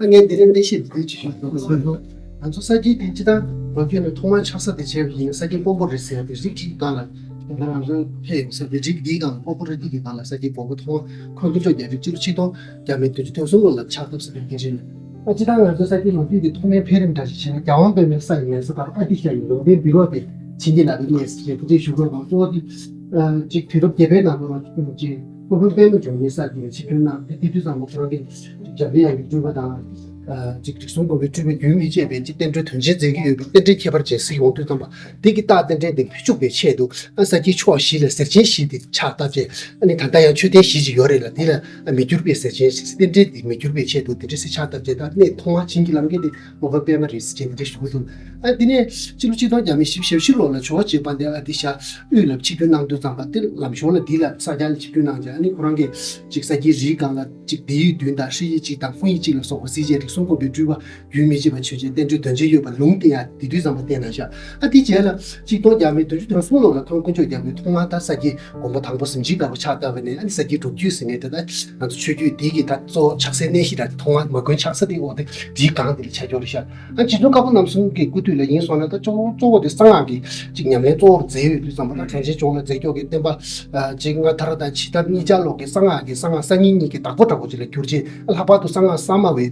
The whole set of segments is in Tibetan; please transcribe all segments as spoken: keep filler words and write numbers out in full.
ཨ། ངས་འདི་རིང་གནས་བཤད་འདི་འདྲ་ཅིག་ཞུ་འདོད་ང་ཚོ་ས་དཀྱིལ་འདི་སྤྱིར་བཏང་ལོ་རྒྱུས་ནས་ཐོག་མར་ཆགས་ས་དེ་བྱས་པ་ཡིན་ན། ས་དཀྱིལ་སྤོ་བོ་རི་ཟེར་ཡ་དེ་རི་གཅིག་སྒང་ལ། ད་ང་ཚོ་ཕེབས་ཡོང་ས་དེ་རི་འདིའི་སྒང་ལ། སྤོ་བོ་རི་འདི་གི་སྒང་ལ་ས་དཀྱིལ་སྤོ་བོ་ཐོག་མར་ཁོང་དཀོན་མཆོག་རྒྱལ་པོས་སྤྱི་ལོ་ཆིག་སྟོང་བརྒྱ་མེད་བདུན་ཅུ་དོན་གསུམ་ལོ་ལ་ཕྱག་བཏབ་ས་དེ་དེ་རེད། ཨ། སྤྱིར་བཏང་ང་ཚོ་ས་དཀྱིལ་ལོ་རྒྱུས་དེ་ཐོག་མའི་འཕེལ་རིམ་འདྲ་ཞིག་བྱས་ན། རྒྱལ་དབང་པདྨའི་ས་ཡི་ངོས་སུ་ད་ཨ་ཏི་ཤ་ཡི་ལུང་བསྟན་འབུལ་བ་དེ་བྱིན་གྱིས་བརླབས་པའི་གནས་ཟེར་ཞེས་དེ་འདྲའི་ཞུ་དགོས་པ་གཙོ་བོ་དེ། ཨ། ཅིག་དུས་རབས་བརྒྱད་པའི་ནང་ལོགས་ལ་ཅིག་སྐུ་ཕྲེང་པདྨ་འབྱུང་གནས་ས་དེ་ཆིབས་བསྒྱུར་གནང་སྟེ། དེ་དུས་ཙམ་པ་ཁོ་རང་གིས་འཇམ་དཔལ་དབྱངས་ཀྱི་སྤྲུལ་པ་དང་། ཨ། ཅིག་རིགས་གསུམ་མགོན་པོའི་སྤྲུལ་པའི་རྒྱུན་མི་གཅད་པའི་ཅིག་བསྟན་འགྲོའི་དོན་ཆེན་མཛད་ཀྱི་ཡོད་པའི་རྟེན་འབྲེལ་ཁྱད་པར་ཅན་ཞིག་ཡོང་དུས་ཙམ་པ། དེ་གི་རྟགས་རྟེན་འབྲེལ་དེ་འཕེལ་འགྱུར་བའི་ཆེད་དུ། ཨ། ས་དཀྱིལ་ཕྱོགས་བཞི་ལ་གཟེར་ཆེན་བཞི་དེ་ཕྱག་བཏབ་བྱས། ཨ་ནི་ད་ལྟ་ཡང་མཆོད་རྟེན་བཞི་ཅིག་ཡོད་རེད་ལ། དེ་ལ། ཨ། མི་འགྱུར་བའི་གཟེར་ཆེན་ཞིག་རྟེན་འབྲེལ་དེ་མི་འགྱུར་བའི་ཆེད་དུ་དེ་འདྲ་ཞིག་ཕྱག་བཏབ་བྱས། ད་གནས་ཐོག་མར་བྱིན་གྱིས་བརླབས་མཁན་དེ་སློབ་དཔོན་པདྨ་རེད་ཟེར་བྱས་དེ་འདྲ་ཞུ་གི་འདུག་ཨ། དེ་ནས་སྤྱི་ལོ་ཆིག་སྟོང་བརྒྱ་མེད་བཞི་བཅུ་ཞེ་བཞི་ལོ་ལ་ཇོ་བོ་རྗེ་དཔལ་ལྡན་ཨ་ཏི་ཤ་དབུས་ལ་ཆིབས་བསྒྱུར་གནང་དུས་ཙམ་པ། དེ་ལམ་ཞོར་ལ་འདི་ལ་ས་སྐྱ་ལ་ཆིབས་བསྒྱུར་གནང་བྱས། ཨ་ནི་ཁོ་རང་གིས་ཅིག་ས་དཀྱིལ་རིའི་སྒང་ལ་ཅིག་སྡེ་ཡུལ་བདུན་དང་ཧྲི་ཡིག་གཅིག་དང་ཧྥུན་ཡིག་གཅིག་ལ་སོགས་པ་གཟིགས་བྱས། རིགས་གསུམ་མགོན་པོའི་སྤྲུལ་པ་རྒྱུན་མི་གཅད་པ་མཆོད་ཅིང་རྟེན་འབྲེལ་དོན་ཆེན་ཡོད་པ་ལུང་བསྟན་ཡ་དེ་དུས་ཙམ་པ་བསྟན་གནང་ཤག་ཨ། དེ་རྗེས་ལ་ཆིག་སྟོང་བརྒྱ་མེད་བདུན་ཅུ་དོན་གསུམ་ལོ་ལ་ཁོང་དཀོན་མཆོག་རྒྱལ་པོས་ཐོག་མར་ད་ས་དཀྱིལ་དགོན་པ་དང་པོ་གཟིམ་ཆེན་དཀར་པོ་ཕྱག་བཏབ་པ་ནས། ཨ་ནི་ས་དཀྱིལ་སྒྲུབ་བརྒྱུད་ཟེར་ནས་ད་ལྟ་ང་ཚོ་ཆོས་བརྒྱུད་འདི་གི་ད་གཙོ་བོ་ཆགས་སའི་གནས་གཞི་ར་དེ། ཐོག་མར་མ་དགོན་ཆགས་ས་དེ་འོ་དེ་འདིའི་སྒང་དེ་ལ་ཆགས་ཀྱི་ཡོད་རེད་ཤག་ཨ། རྗེ་བཙུན་དཀར་པོ་རྣམ་གསུམ་གྱི་སྐུ་དུས་ལ་ཡིན་སོང་ན། ད་གཙོ་བོ་གཙོ་བོ་དེ་གསང་སྔགས་ཀྱི་ཅིག་ཉམས་ལེན་གཙོ་བོར་མཛད་ཡོད་དུས་ཙམ་པ། ད་གངས་ཅན་ལྗོངས་ལ་མཛད་ཀྱོག་གི་བསྟན་པ། ཨ། ཅིག་སྔ་དར་དང་ཕྱི་དར་གཉིས་ཆར་ལོག་གི་གསང་སྔགས་ཀྱི་གསང་སྔགས་གསར་རྙིང་གཉིས་ཀྱི་བདག་པོ་འདྲ་པོ་ཅིག་ལ་གྱུར་ཅིང་། ལྷག་པར་དུ་གསང་སྔགས་གསར་མ་བའི་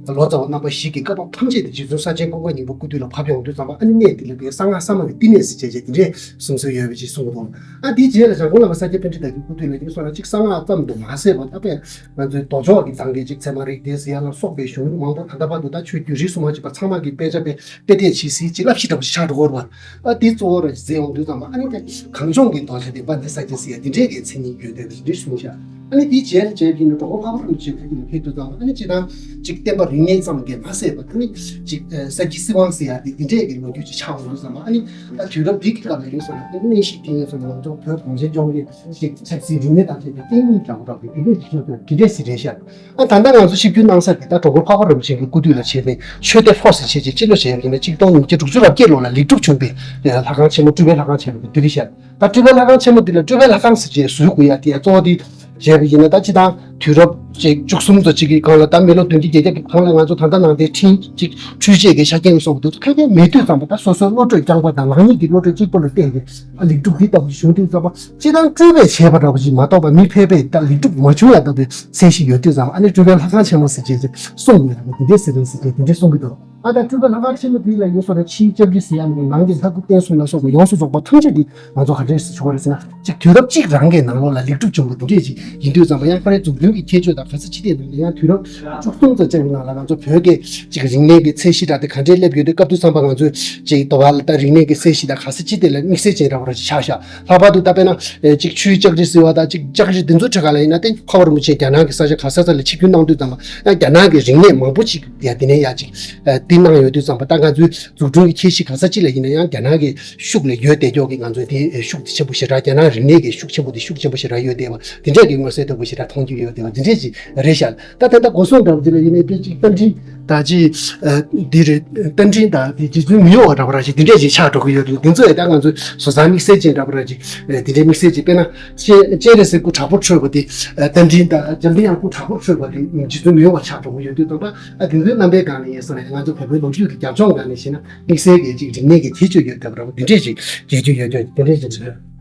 ཆེད། ལོ་ཙཱ་བ་རྣམ་པ་བཞི་གིས་བཀའ་བབས་ཐམས་ཅད་དེ་རྗེ་བཙུན་ས་ཆེན་ཀུན་དགའ་སྙིང་པོ་སྐུ་དུས་ལ་ཕབ་ཡོང་དུས་ཙམ་པ། ཨ་ནི་གནས་འདི་ལ་དེ་གསང་སྔགས་གསར་མ་བའི་བསྟི་གནས་ཟེར་བྱས་བྱས་དེ་འདྲའི་གསུང་སྲོལ་ཡོད་པ་ཅིག་གསུང་གི་འདུག་ཨ། དེའི་རྗེས་ལ་འཇམ་མགོན་བླ་མ་ས་སྐྱ་པཎྜི་ཏ་གི་སྐུ་དུས་ལ་ཡིན་སོང་ན། གཅིག་གསང་སྔགས་ཙམ་དུ་མ་ཟད་པར་ད་དཔེ་ང་ཚོའི་མདོ་ཕྱོགས་ཀྱི་གཙང་སྦྲའི་ཅིག་ཚད་མ་རིགས་གཏེར་ཟེར་ཡ་ལ་སོགས་པའི་གཞུང་ལུགས་མང་པོ། ད་ལྟ་བར་དུ་ད་ཆོས་བརྒྱུད་རིས་སུ་མ་ཆད་པ་ཚང་མ་གིས་དཔེ་ཆ་དཔེ་དཔེ་དེབ་ཇི་སྲིད་ཅིག་བསླབ་གཞི་འདྲ་པོ་ཞིག་ཆགས་འགྲོ་གི་རེད་པ། ཨ། དེ་གཙོ་བོ་ར་མཛད་ཡོང་དུས་ཙམ་པ། ཨ་ནི་དེ་གངས་ལྗོངས་ཀྱི་རྡོ་རྗེ་གདན་པ་འདི་ས་སྐྱ་ཟེར་ཡ་འདི་འདྲས་ཀྱི་མཚན་ཉིད་ཡོད་བསྡད་པ་འདི་གསུངས་ཤག་ཨ་ནི་དེའི་རྗེས་ལ་བྱས་པ་ཡིན་ན་གྲོགས་པོ་འཕགས་པ་རིན་པོ་ཆེ་སྐུ་དུས་ལ་ཕེབས་དུས་ཙམ་པ། ཨ་ནི་སྤྱིར་བཏང་ཅིག་བསྟན་པ་རིག་གནས་ཙམ་གྱིས་མ་ཟད་པར། ཨ་ནི་ཅིག་ས་དཀྱིལ་སྲིད་དབང་ཟེར་ཡ་འདི་འདི་འདྲས་ཀྱི་ལོ་རྒྱུས་ཅིག་ཆགས་ཡོང་དུས་ཙམ་པ། ཨ་ནི་ད་དུས་རབས་འདི་གི་སྐབས་ལ་ཡིན་སོང་ན། ཨ་ནི་གནས་གཞི་འདི་ཡིན་སོང་ན་ང་ཚོ་བོད་གངས་ཅན་ལྗོངས་ཀྱི་ཅིག་ཆབ་སྲིད་རིག་གནས་དང་འབྲེལ་བའི་བསྟན་གནས་འདྲ་པོ་འདྲ་པོ་འདི་འདྲས་ཅིག་ཆགས་འདུག་འདི་འདྲས་ཞིག་རེད་ཤག་ཨ། ད་ལྟ་ང་ཚོ་ཆིབས་བསྒྱུར་གནང་ས་དེ་ད་གྲོགས་པོ་འཕགས་པ་རིན་པོ་ཆེ་གི་སྐུ་དུས་ལ་བྱས་ནས་ཆོས་སྡེ་ཕོ་ཟེར་བྱས་ཅིག་སྤྱི་ལོ་བྱས་ཡིན་ན་གཅིག་སྟོང་ཉིས་བརྒྱ་དྲུག་ཅུ་རེ་བརྒྱད་ལོ་ལ་ལེགས་གྲུབ་བྱུང་བའི་ལྷ་ཁང་ཆེན་མོ། སྤྲུལ་པའི་ལྷ་ཁང་ཆེན་མོ་དེ་འདི་རེད་ཤག་ད་སྤྲུལ་པའི་ལྷ་ཁང་ཆེན་མོ་འདི་ལ་སྤྲུལ་པའི་ལྷ་ཁང་ཟེར་བྱས་ཟེར་དགོས་ཡ་དེ་གཙོ་བོ་དེ་བྱས་པ་ཡིན་ན། ད་སྤྱིར་བཏང་དུས་རབས་ཅིག་བཅུ་གསུམ་ཙམ་ཅིག་གི་སྒང་ལ། ད་མི་ལོ་བདུན་བརྒྱ་བརྒྱད་བརྒྱ་གི་སྒང་ལ་ང་ཚོ་ད་ལྟ་ནང་བསྟན་ཁྲིད་ཅིག་འཕྲུལ་ཆས་ཀྱི་ཆ་རྐྱེན་སོགས་དེ་ཚོ་ག་གེ་མེད་དུས་ཙམ་པ། ད་སོ་སོའི་བློ་གྲོས་རྐྱང་པ་དང་རང་ཉིད་ཀྱི་བློ་གྲོས་གཅིག་པོ་ལ་བརྟེན་ཏེ། ཨ། ལེགས་གྲུབ་འདི་ལྟ་བུ་བྱུང་དུས་ཙམ་པ། སྤྱིར་བཏང་སྤྲུལ་པས་བྱས་པ་འདྲ་པོ་ཞིག་མ་གཏོགས་པ། མི་ཕལ་པས་ད་ལེགས་གྲུབ་མ་བྱུང་ཡ་ལྟ་བུའི་གསལ་བཤད་ཡོད་དུས་ཙམ། ཨ་ནི་སྤྲུལ་པའི་ལྷ་ཁང་ཆེན་མོ་ཟེར་བྱས་ཅིག་གསུངས་ཡོད་ལ། འདི་འདྲའི་ཟེར་རེད་ཟེར་བྱས་འདི་འདྲའི་གསུང་གི་འདུག་ཨ། ད་སྤྲུལ་པའི་ལྷ་ཁང་ཆེན་མོ་འདི་ལ་ཡིན་སོང་ན་ཕྱིའི་ལྕགས་རི་ཟེར་ཡ་མིན། ནང་གི་ལྷ་སྐུ་རྟེན་གསུམ་ལ་སོགས་པ་ཡོངས་སུ་རྫོགས་པ་ཐམས་ཅད་འདི་ང་ཚོ་ག་འདྲས་ཟེར་ཆོག་གི་རེད་ཟེར་ན། ཅིག་དུས་རབས་གཅིག་རང་གི་ནང་ལོགས་ལ་ལེགས་གྲུབ་བྱུང་བ་འདི་འདྲས་ཅིག་ཡིན་དུས་ཙམ་པ། ཡང་ཁོ་རའི་འཛུགས་སྐྲུན་གྱི་ཁྱད་ཆོས་དང་ག་ས་ཅི་ཐད་ནས་ཡང་དུས་རབས་བཅུ་གསུམ་ཙམ་ཅིག་གི་ནང་ལ་ང་ཚོ་བོད་ཀྱི་ཅིག་རིག་གནས་ཀྱི་ཚད་གཞི་འདྲ་དེ་ག་འདྲས་སླེབས་ཡོད་དུས། སྐབས་དུས་ཙམ་པ་ང་ཚོས་ཅིག་དོ་བ་ལ་ད་རིག་གནས་ཀྱི་ཚད་གཞི་དང་ག་ས་ཅི་དེ་ལ་དམིགས་བསལ་ཅན་འདྲ་པོ་ར་ཅིག་ཆགས་ཤག་ལྷག་པར་དུ་ད་དཔེར་ན་ཅིག་ཆུའི་ལྕགས་རི་ཟེར་བ་དང་ཅིག་ལྕགས་རི་འདི་ཚོ་ཁྲོད་ཁ་ལ་ཡིན་ན། ཏན་འཕགས་པ་རིན་པོ་ཆེ་རྒྱ་ནག་གི་ས་ཆ་ག་ས་ས་ལ་ཆིབས་བསྒྱུར་གནང་དུས་ཙམ་པ། ཡང་རྒྱ་ནག་གི་རིག་གནས་མང་པོ་ཅིག་ཡ་དེ་ནས་ཡ་ཅིག་ཨ། འདི་གནང་ཡོད་དུས་ཙམ་པ། ད་ང་ཚོའི་འཛུགས་སྐྲུན་གྱི་ཁྱད་གཞི་ག་ས་ཅི་ལ་ཡིན་ན་ཡང་རྒྱ་ནག་གི་ཤུགས་ལས་ཡོད་བསྡད་ཀྱོག་གི། ང་ཚོས་དེའི་ཤུགས་དེ་ཆེན་པོ་ཞེ་དྲག་རྒྱ་ནག་རིག་གནས་ཀྱི་ཤུགས་ཆེན་པོ་དེ་ཤུགས་ཆེན་པོ་ཞེ་དྲག་ཡོད་བསྡད་པ་འདི་འདྲས་ཀྱི་མངོན་གསལ་དོད་པོ་ཞེ་དྲག་མཐོང་རྒྱུ་ཡོད་བསྡད་པ་འདི་འདྲས་ཅིག་རེད་ཤག་ད་ད་ལྟ་སྒོ་སྲུང་འདྲ་པོ་འདི་ལ་ཡིན་ནའི་དཔེ་ཅིག་རྟ་མགྲིན་ད་ཅི་ཨ། འདི་རེད། རྟ་མགྲིན་དང་དེ་རྗེ་བཙུན་མི་གཡོ་བ་འདྲ་པོ་ར་ཞིག་འདི་འདྲས་ཅིག་ཆགས་འགྲོ་གི་ཡོད་འདུག་འདི་ཚོ་ཡང་ད་ང་ཚོའི་བཟོ་ལྟ་དམིགས་བསལ་ཅན་འདྲ་པོ་ར་ཅིག་འདི་འདྲས་དམིགས་བསལ་ཅིག་དཔེར་ན་སྤྱན་སྤྱན་རས་གཟིགས་སྐུ་དྲག་པོ་ཁྲོས་པ་དེ་རྟ་མགྲིན་དང་འཇམ་དཔལ་དབྱངས་སྐུ་དྲག་པོ་ཁྲོས་པ་དེ་རྗེ་བཙུན་མི་གཡོ་བ་ཆགས་འགྲོ་གི་ཡོད་འདུག་ད་ཨ། འདི་ཚོའི་རྣམ་པའི་སྒང་ནས་ཡིན་སོང་ན་ང་ཚོ་བོད་པའི་ལོ་རྒྱུས་ཀྱི་རྒྱབ་ལྗོངས་སྒང་ནས་བཤད་ན། དམིགས་བསལ་གྱི་ཅིག་རིག་གནས་ཀྱི་ཁྱད་ཆོས་ཡོད་བསྡད་པ་འདྲ་པོ་འདི་འདྲས་ཅིག་མཇལ་རྒྱུ་ཡོད་དོ། འདི་འདྲས་ཅིག་རེད།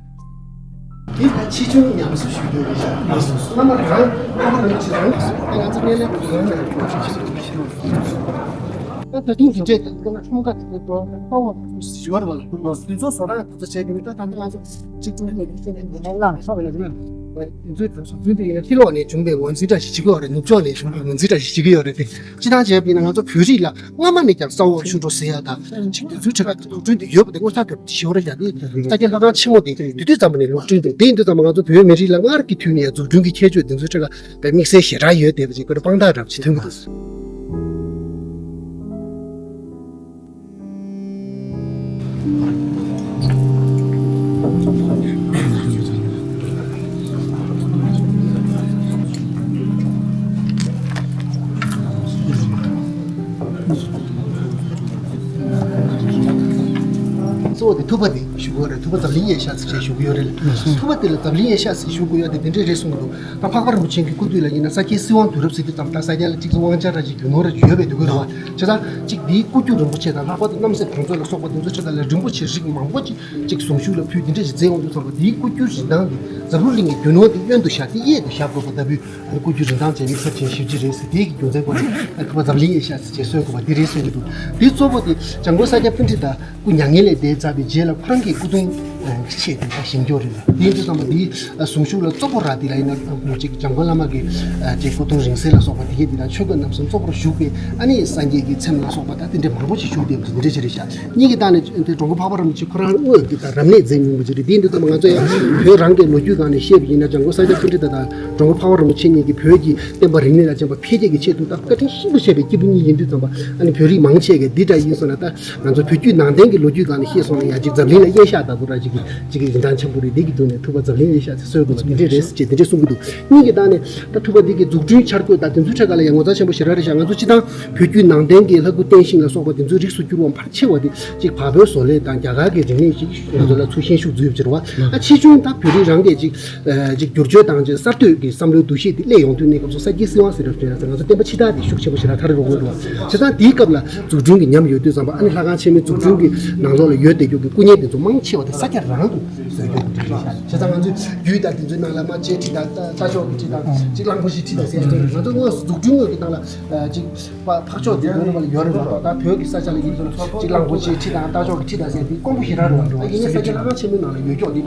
འདི་ལ་ཆེ་ཆུང་ཉམས་གསོ་ཞུ་རྒྱུ་ཡོད་ཤག་སྔ་མ་རང་སྔ་མ་རང་ཅིག་རང་ང་ཚོ་སྣེ་ལེན་རང་ནས་ད་ད་དུང་འདི་འདྲས་ད་ང་ཁྲོམ་ཁ་དེ་ཚོ་ཁྲོམ་ཁ་ཞུ་བར་བ་ལ་ཁོང་ཚོ་བཟོ་ར་དེ་ཚོ་བྱས་ཀྱི་མི་ད་ད་ང་ཚོ་གཅིག་ཏུ་ནས་ལག་ལ་ཆོག་ཡོད་ན། འདི་ཚོའི་ད་སོ་ཚུལ་དེ་ཡིན་ན་ཕྱི་ལོགས་ནས་བྱུང་བའི་ངོས་འཛིན་འདྲ་ཞིག་བྱེད་ཀྱི་ཡོད་རེད། ནུབ་ཕྱོགས་ནས་བྱུང་བའི་ངོས་འཛིན་འདྲ་ཞིག་བྱེད་ཀྱི་ཡོད་རེད་དེ། སྤྱིར་བཏང་བྱས་པ་ཡིན་ན་ང་ཚོ་བོད་རིགས་ལ་སྔ་མ་ནས་ཀྱང་ས་འོག་ཆུ་འགྲོ་ཟེར་ཡ་དང་། ཅིག་དེ་ཚོའི་ཁྲོད་ཁ་འཛུགས་སྐྲུན་དེ་ཡོད་པ་དེ་དངོས་བྱང་གི་ཞོར་ཡ་དེ་ས་སྐྱ་ལྷ་ཁང་ཆེན་མོ་དེ་དེ་དུས་ཙམ་པ་ནས་ལུགས་མཐུན་འདུག་དེ་ཡིན་དུས་ཙམ་པ་ང་ཚོ་བོད་མི་རིགས་ལ་སྔར་གྱི་དུས་ནས་འཛུགས་སྐྲུན་གྱི་ཁྱད་ཆོས་དེ་ཚོའི་ཁྲོད་ཁ་དཔེ་དམིགས་བསལ་ཞེ་དྲག་ཡོད་བསྡད་པ་ཅིག་ཁོ་རང་དཔང་རྟགས་འདྲ་པོ་ཅིག་ཐོན་གྱི་འདུག་ཐུབ་པ་དེ་ཞུ་གི་ཡོད་རེད། ཐུབ་པ་འཛམ་གླིང་ཡས་ཤག་ཟེར་བྱས་ཞུ་གི་ཡོད་རེད། ཐུབ་པ་དེ་ལ་འཛམ་གླིང་ཡས་ཤག་ཟེར་ཞུ་གི་ཡོད་དེ་དེ་འདྲས་རེད་གསུང་གི་འདུག་ད་འཕགས་པ་རིན་པོ་ཆེ་གི་སྐུ་དུས་ལ་ཡིན་ན་ས་སྐྱའི་སྲིད་དབང་དུས་རབས་ཟེར་དུས་ཙམ་ད་ས་སྐྱ་ལ་གཅིག་ཙམ་དབང་ཆ་ར་ཅིག་རྒྱུ་ནོར་ར་ཅིག་ཡོད་པའི་འདུག་གི་རེད་བ། བྱས་ཙང་གཅིག་དེའི་སྐུ་རྒྱུ་རིན་པོ་ཆེ་དང་ལྷག་པར་དུ་རྣམ་སྲས་དོན་གྲུབ་ལ་སོགས་པ་དེ་ཚོ་ཆེད་དུ་ལ་རིན་པོ་ཆེ་རིགས་མང་པོ་ཅིག་ཅིག་གཟུངས་གཞུག་ལ་ཕུལ་དེ་འདྲས་ཅིག་མཛད་འོང་དུས་ཙམ་པ་དེའི་སྐུ་རྒྱུ་རིན་ཐང་དེ་འཛམ་བུ་གླིང་གི་རྒྱུ་ནོར་དེ་གཡོན་དུ་བཞག་སྟེ་གཡས་དུ་བཞག་དགོས་པ་ལྟ་བུའི་སྐུ་རྒྱུ་རིན་ཐང་བཅས་དམིགས་བསལ་ཅན་ཞིབ་ཅིག་རེད་ཟེར། དེའི་གི་རྒྱུ་མཚན་སྐོར་ནས་ཁོ་པ་འཛམ་གླིང་ཡས་ཤག་ཟེར་བྱས་གསོལ་དགོས་པ་འདི་རེད་གསུང་གི་འདུག་དེ་གཙོ་བོ་དེ་འཇམ་མགོན་ས་སྐྱ་པཎྜི་ཏ་སྐུ་མྱ་ངན་ལས་འདས་ཚར་བའི་རྗེས་ལ་ཁོ་རང་གི་སྐུ་གདུང་གི་ཆེད་དུ་ད་བཞེངས་རྒྱུ་རེད་ལ། དེ་ཡིན་དུས་ཙམ་པ་འདི་གཟུངས་གཞུག་ལ་གཙོ་བོ་ར་དེ་ལ་ཡིན་ན་ཅིག་འཇམ་མགོན་བླ་མ་གི་ཅིག་སྐུ་གདུང་རིང་བསྲེལ་ལ་སོགས་པ་དེ་གས་འདི་ལ་ཆོས་གོས་རྣམ་གསུམ་གཙོ་བོར་བཞུགས་པའི་ཨ་ནི་སངས་རྒྱས་ཀྱི་ཚེམས་ལ་སོགས་པ་ད་དེ་འདྲས་མང་པོ་ཞིག་བཞུགས་བསྡད་པ་དེ་འདྲས་ཞིག་རེད་ཤག་གཉིས་ཀྱི་སྟེང་ནས་དེ་འགྲོ་མགོན་འཕགས་པ་རིན་པོ་ཆེ་ཁོ་རང་དངོས་ཀྱི་ད་རབ་གནས་མཛད་མྱོང་བ་ཅིག་རེད། དེ་ཡིན་དུས་ཙམ་པ་ང་ཚོ་ཡང་བོད་རང་གི་ལོ་རྒྱུས་སྒང་ནས་བཤད་པ་ཡིན་ན་འཇམ་མགོན་ས་སྐྱ་པཎྜི་ཏ་དང་འགྲོ་མགོན་འཕགས་པ་རིན་པོ་ཆེ་གཉིས་ཀྱིས་བོད་ཀྱི་བསྟན་པ་རིག་གནས་ལ་བྱིན་པ་འཕེལ་རྒྱས་ཀྱི་ཆེད་དུ་ད་བཀའ་དྲིན་ཤིན་ཏུ་ཆེ་བའི་སྐྱེས་བུ་གཉིས་ཡིན་དུས་ཙམ་པ་ཨ་ནི་བོད་རིགས་མང་ཆེ་གིས་འདི་འདྲ་ཡིན་སོང་ན་ད་ང་ཚོ་བོད་བརྒྱུད་ནང་བསྟན་གྱི་ལོ་རྒྱུས་སྒང་ནས་བཤད་སོང་ན་ཡང་ཅིག་འཛམ་གླིང་ལ་གཡས་ཤག་ལྟ་བུ་ར་ཅིག་གི་ཅིག་གི་རིན་ཐང་ཆེན་པོ་རེད། འདི་གི་དུས་ནས་ཐུབ་པ་འཛམ་གླིང་གཡས་ཤག་ཟེར་གསོལ་དགོས་པ་འདི་འདྲས་རེད་ཟེར་བྱས་འདི་འདྲས་གསུང་གི་འདུག་གཉིས་ཀྱི་སྟེང་ནས་ད་ཐུབ་པ་འདི་གི་འཛུགས་སྐྲུན་འཆར་འགོད་ད་དེ་ཚོའི་ཆ་ག་ལ་ཡང་ངོ་མཚར་ཆེན་པོ་ཞེ་དྲག་རེད་ཤག་ང་ཚོ་སྤྱི་བཏང་བོད་བརྒྱུད་ནང་བསྟན་གྱི་ལྷ་སྐུ་བསྟན་ཤིང་ལ་སོགས་པ་དེ་ཚོའི་རིགས་སུ་གྱུར་བ་ཕལ་ཆེ་བ་དེ་ཅིག་བལ་པོའི་བཟོ་ལས་དང་རྒྱ་གར་གྱི་རིག་གནས་ཅིག་ང་ཚོ་ལ་ཚུར་ཤན་ཤུགས་འཛུལ་ཡོད་པ་ཅིག་རེད་བ། ཨ་ཕྱིས་འབྱུང་ད་བོད་རིགས་རང་གིས་ཅིག་ཅིག་བསྒྱུར་བཅོས་དང་ཅིག་གསར་གཏོད་ཀྱི་བསམ་བློའི་འདུ་ཤེས་དེ་སླེབས་ཡོང་དུས་གནས་སྐབས་སུ་ས་སྐྱའི་སྲིད་དབང་ཟེར་བ་དེ་ང་ཚོ་བསྟན་པ་ཕྱི་དར་དེ་ཤུགས་ཆེན་པོ་ཞེ་དྲག་ཐར་རེ་རོགས་དགོས་འདུག་བ། བྱས་ཙང་དེའི་སྐབས་ལ་འཛུགས་སྐྲུན་གྱི་ཉམས་ཡོད་དུས་ཙམ་པ་ཨ་ནི་ལྷ་ཁང་ཆེན་མོའི་འཛུགས་སྐྲུན་གྱི་ནང་ལོགས་ལ་ཡོད་བསྡད་རྒྱུ་གི་སྐུ་བརྙན་དེ་ཚོ་མང་ཆེ་བ་དེ་ས་སྐྱ་རང་དུ་བཟོས་རྒྱུ་གི་འདྲ་རེད་ཤག་བྱས་ཙང་ང་ཚོས་རྒྱུད་དང་དེ་ཚོའི་ནང་ལ་རྨ་བྱའི་ཁྲི་དང་རྟ་མཆོག་གི་ཁྲི་དང་ཅིག་གླང་པོ་ཆེའི་ཁྲི་དང་ཟེར་ཏེ་ང་ཚོ་དངོས་སུ་འཛུགས་སྐྲུན་དངོས་ཀྱི་སྟེང་ལ་ཅིག་པ་འཕགས་མཆོག་དེ་དགོན་པ་ལ་ཡོད་རེད་བ། ད་བོད་ཀྱི་ས་ཆ་ལ་ཡིན་ཙང་ཅིག་གླང་པོ་ཆེའི་ཁྲི་དང་རྟ་མཆོག་གི་ཁྲི་དང་ཟེར་དེ་དཀོན་པོ་ཞེ་དྲག་རེད་བ། ད་ཡིན་ནའི་ས་སྐྱ་ལྷ་ཁང་ཆེན་མོའི་ནང་ལ་ཡོད་ཀྱོག་དེ་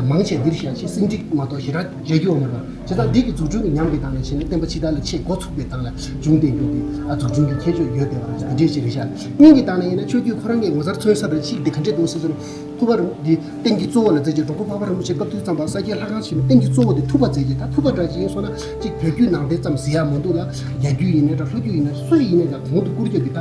མང་ཆེ་འདིར་བཞག་ཅིག་སིང་ཁྲི་མ་གཏོགས་ཞེ་དྲག་མཇལ་རྒྱུ་ཡོད་མ་རེད་བ། བྱས་ཙང་འདི་གི་འཛུགས་སྐྲུན་གྱི་ཉམས་ཀྱི་སྟེང་ལ་བྱས་ནས་བསྟན་པ་ཕྱི་དར་ལ་ཆེས་འགོ་ཚུགས་པའི་སྟེང་ལ་བྱུང་བསྡད་རྒྱུ་དེ་ཨ་འཛུགས་སྐྲུན་གྱི་ཁྱད་ཆོས་ཡོད་བསྡད་པ་རེད། འདི་འདྲས་ཅིག་རེད་ཤག་སྙིང་གི་སྟེང་ལ་ཡིན་ན་ཆོས་བརྒྱུད་ཁོ་རང་གིས་ངོ་མཚར་མཚོན་ས་རེད། གཅིག་དེ་ག་འདྲས་འདུག་ཟེར་ཙང་། ཐུབ་པ་རིན་འདི་རྟེན་གྱི་གཙོ་བོ་ལ་མཛད་ཅིང་འགྲོ་མགོན་འཕགས་པ་རིན་པོ་ཆེ་སྐབས་དུས་ཙམ་པ་ས་སྐྱའི་ལྷ་ཁང་ཆེན་མོའི་རྟེན་གྱི་གཙོ་བོ་དེ་ཐུབ་པ་མཛད་ཅིང་། ད་ཐུབ་པ་འདྲ་ཅིག་ཡིན་སོང་ན་གཅིག་བོད་བརྒྱུད་ནང་བསྟན་ཙམ་ཟེར་ཡ་མ་འདུག་ལ། རྒྱ་བརྒྱུད་ཡིན་ནའི་འདྲ་ལྷོ་བརྒྱུད་ཡིན་ནའི་སུ་ཡིན་ནའི་འདྲ་གོང་དུ་བཀུར་སྟི་གི་ད་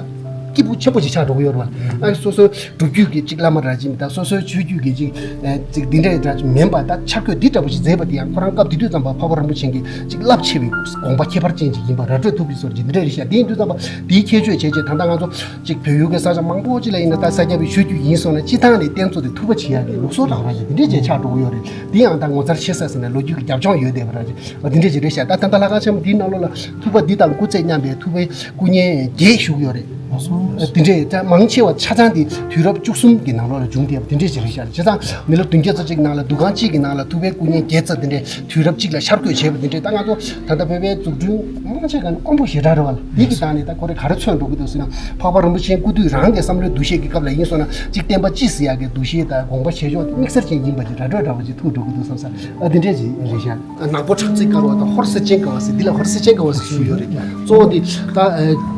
སྐྱིད་པོ་ཆེན་པོ་ཞིག་ཆགས་འགྲོ་གི་ཡོད་རེད་བ། ཨ་སོ་སོའི་སྒྲུབ་བརྒྱུད་ཀྱི་གཅིག་བླ་མ་འདྲ་ཅིག་དང་སོ་སོའི་ཆོས་བརྒྱུད་ཀྱི་གཅིག་ཨ་གཅིག་འདི་འདྲ་འདྲ་ཅིག་མིན་པ་ད་ཆ་བགོས་འདི་འདྲ་པོ་ཞིག་མཛད་པ་དེ་ཡང་ཁོ་རང་སྐབས་དེ་དུས་ཙམ་པ་འཕགས་པ་རིན་པོ་ཆེ་གི་གཅིག་རླབས་ཆེ་བའི་དགོངས་པ་ཁྱད་པར་ཅན་ཅིག་ཡིན་པ་ར་སྤྲོད་ཐུབ་ཀྱི་བཟོ་འདྲ་ཅིག་འདི་འདྲ་རེད་ཤག་དེ་ཡིན་དུས་ཙམ་པ་དེའི་ཁྱད་ཆོས་བྱས་རྗེས་ད་ལྟ་ང་ཚོ་གཅིག་བོད་ཡུལ་གྱི་ས་ཆ་མང་པོ་ཅིག་ལ་ཡིན་ན་ད་ས་སྐྱ་པའི་ཆོས་བརྒྱུད་ཡིན་སོང་ན་སྤྱི་བཏང་ནས་རྟེན་གཙོ་དེ་ཐུབ་པ་བྱེད་ཡག་གི་ལུགས་སྲོལ་རང་རང་ཅིག་འདི་འདྲས་ཅིག་ཆགས་འགྲོ་གི་ཡོད་རེད། འདི་ཡང་ད་ངོ་མཚར་ཆེ་ས་ཟེར་ན་ལོ་རྒྱུས་ཀྱི་རྒྱབ་ལྗོངས་ཡོད་བསྡད་པ་ར་ཅིག་འདི་འདྲས་ཅིག་རེད་ཤག་ད་ད་ལྟ་ལྷ་ཁང་ཆེན་མོ་འདིའི་ནང་ལོགས་ལ་ཐུབ་པ་འདི་དང་སྐུ་ཚེ་མཉམ་པའི་ཐུབ་པའི་སྐུ་བརྙན་བརྒྱད་བཞུགས་ཡོད་རེད། དེ་འདྲས་ད་མང་ཆེ་བ་ཆ་ཚང་དེ་དུས་རབས་བཅུ་གསུམ་གྱི་ནང་ལོགས་ལ་བྱུང་བསྡད་པ་དེ་འདྲས་ཅིག་རེད་ཤག་བྱས་ཙང་མི་ལོ་བདུན་བརྒྱ་ཙམ་ཅིག་ནང་ལ་འདུ་ཁང་གཅིག་གི་ནང་ལ་ཐུབ་པའི་སྐུ་བརྙན་བརྒྱད་ཙམ་དེ་འདྲས་དུས་རབས་གཅིག་ལ་ཤར་བསྐྱོད་བྱས་པ་དེ་འདྲས་ད་ང་ཚོ་ད་ལྟ་བོད་པའི་འཛུགས་སྐྲུན་མང་ཆེ་ག་ནས་དཀོན་པོ་ཞེ་དྲག་རེད་བ། འདི་གི་སྟེང་ནས་ད་ཁོ་རེ་ག་རེ་མཚོན་འགྲོ་གི་འདུག་ཟེར་ན་འཕགས་པ་རིན་པོ་ཆེའི་སྐུ་དུས་རང་གི་བསམ་བློའི་འདུ་ཤེས་ཀྱི་སྐབས་ལ་ཡིན་སོང་ན་གཅིག་བསྟན་པ་སྤྱི་ཟེར་ཡག་གི་འདུ་ཤེས་དང་དགོངས་པ་བཞེས་ཕྱོགས་དེ་དམིགས་བསལ་ཅན་ཡིན་པ་ཅིག་ར་སྤྲོད་འདྲ་བ་ཅིག་ཐུག་འགྲོ་གི་འདུག་བསམ་ས་ཨ་དེ་འདྲས་ཅིག་རེད་ཤག་ནག་པོ་ཁྲག་འཛིན་དཀར་བ་དང་ཧོར་སེར་ཆེན་དཀར་བ་ཟེར་འདི་ལ་ཧོར་སེར་ཆེན་དཀར་བ་ཟེར་ཞུ་གི་ཡོད་རེད། གཙོ་བོ་འདི་ད་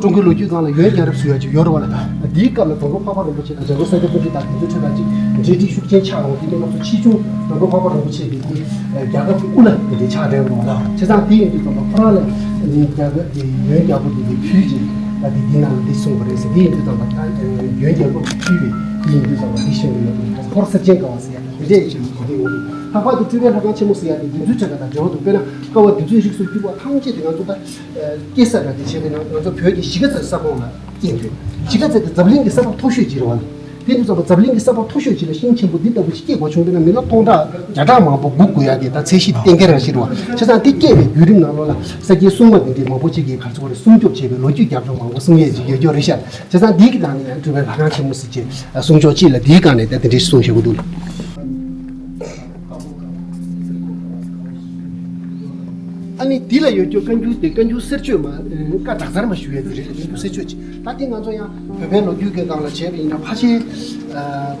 ཀྲུང་གོའི་ལོ་རྒྱུས་སྒང་ལ་ཡོན་རྒྱལ་རབས་ཟེར་ཡག་ཅིག་ཡོད་རེད་བ་ལ། འདིའི་སྐབས་ལ་དང་པོ་འཕགས་པ་རིན་པོ་ཆེ་དང་འཇམ་མགོན་ས་སྐྱ་པཎྜི་ཏ་དེ་ཚོའི་ཁྲོད་ལ་ཅིག་འབྲེལ་འདྲིས་ཤུགས་ཆེན་ཆགས་འོང་དེ་ནས་ང་ཚོ་ཕྱིས་འབྱུང་དང་པོ་འཕགས་པ་རིན་པོ་ཆེ་དེ་དེ་རྒྱལ་ཁབ་ཀྱི་དབུ་བླ་དེ་འདྲ་ཆགས་བསྡད་ཡོད་རེད་བ། བྱས་ཙང་དེ་ཡིན་དུས་ཙམ་པ་ཁོ་རང་ལ་རྒྱལ་ཁབ་ཀྱི་ཡོན་རྒྱལ་པོ་དེ་དེ་ཕུལ་རྗེས་ད་དེ་དེའི་ནང་ལ་འདི་གསུངས་པ་རེད་ཟེར། དེ་ཡིན་དུས་ཙམ་པ་ད་ཡོན་རྒྱལ་པོ་ཕུལ་བའི་དེ་ཡིན་དུས་ཙམ་པ་དེ་ཤེས་ཀྱི་ཡོད་རེད། ཧོར་སེར་ཆེན་དཀར་བ་ཟེར་ཡག་དེ་འདྲས་ཞིག་གོ་གི་ཡོད་རེད། ལྷག་པར་དུ་སྤྲུལ་པའི་ལྷ་ཁང་ཆེན་མོ་ཟེར་ཡག་དེ་དེ་ཚོའི་གྲས་ཀ་དང་འབྲེལ་བ་འདུག་དཔེར་ན་ཀ་བ་དེ་ཚོའི་རིགས་སུ་གྱུར་པ་ཐམས་ཅད་དེ་ང་ཚོ་ད་སྐྱེས་ས་ར་དེ་བྱས་པས་ན་ང་ཚོ་བོད་ཀྱི་གཞིས་ཀ་རྩེའི་ས་ཁོངས་ལ་སྐྱེས་འདུག་གཞིས་ཀ་རྩེ་དེ་འཛམ་གླིང་གི་ས་ཁོངས་མཐོ་ཤོས་ཅིག་རེད་བ། དེ་དུས་ཙམ་པ་འཛམ་གླིང་གི་ས་ཁོངས་མཐོ་ཤོས་ཅིག་ལ་ཤིང་ཆེན་པོ་འདི་ལྟ་བུ་ཞིག་སྐྱེས་དགོས་བྱུང་བས་ན་མི་ལོ་སྟོང་ཕྲག་བརྒྱ་ཕྲག་མང་པོ་སྒུག་དགོས་ཡ་དེ་ད་ཚད་གཞི་དེ་གཏན་འཁེལ་རང་ཞིག་རེད་བ། བྱས་ཙང་དེ་སྐྱེས་པའི་བརྒྱུད་རིམ་ནང་ལོགས་ལ་ས་སྐྱའི་སྲུང་མ་འདི་འདྲའི་མང་པོ་ཅིག་གིས་ག་ཚོད་རེ་སྲུང་སྐྱོབ་བྱས་པའི་ལོ་རྒྱུས་རྒྱབ་ལྗོངས་མང་པོ་གསུང་ཡས་ཅིག་ཡོད་རྒྱུ་རེད་ཤག་བྱས་ཙང་འདི་གི་ནང་ནས་ཡང་སྤྲུལ་པའི་ལྷ་ཁང་ཆེན་མོ་ཟེར་བྱས་གསུང་ཆོག་ཅིག་ལ་འདིའི་སྒང་ནས་ད་དེ་འདྲའི་གསུང་བཞག་གི་འདུག་ཨ་ནི་འདི་ལ་ཡོད་རྒྱུ་བཀའ་འགྱུར་དེ་བཀའ་འགྱུར་གསེར་ཆོས་མ་བཀའ་དྲག་རྩལ་མ་ཞུ་ཡས་དེ་རེད། བཀའ་འགྱུར་གསེར་ཆོས་ཅིག་ད་དེ་ང་ཚོ་ཡང་བོད་པའི་ལོ་རྒྱུས་ཀྱི་སྒང་ལ་བྱས་པ་ཡིན་ན་ཕལ་ཆེར་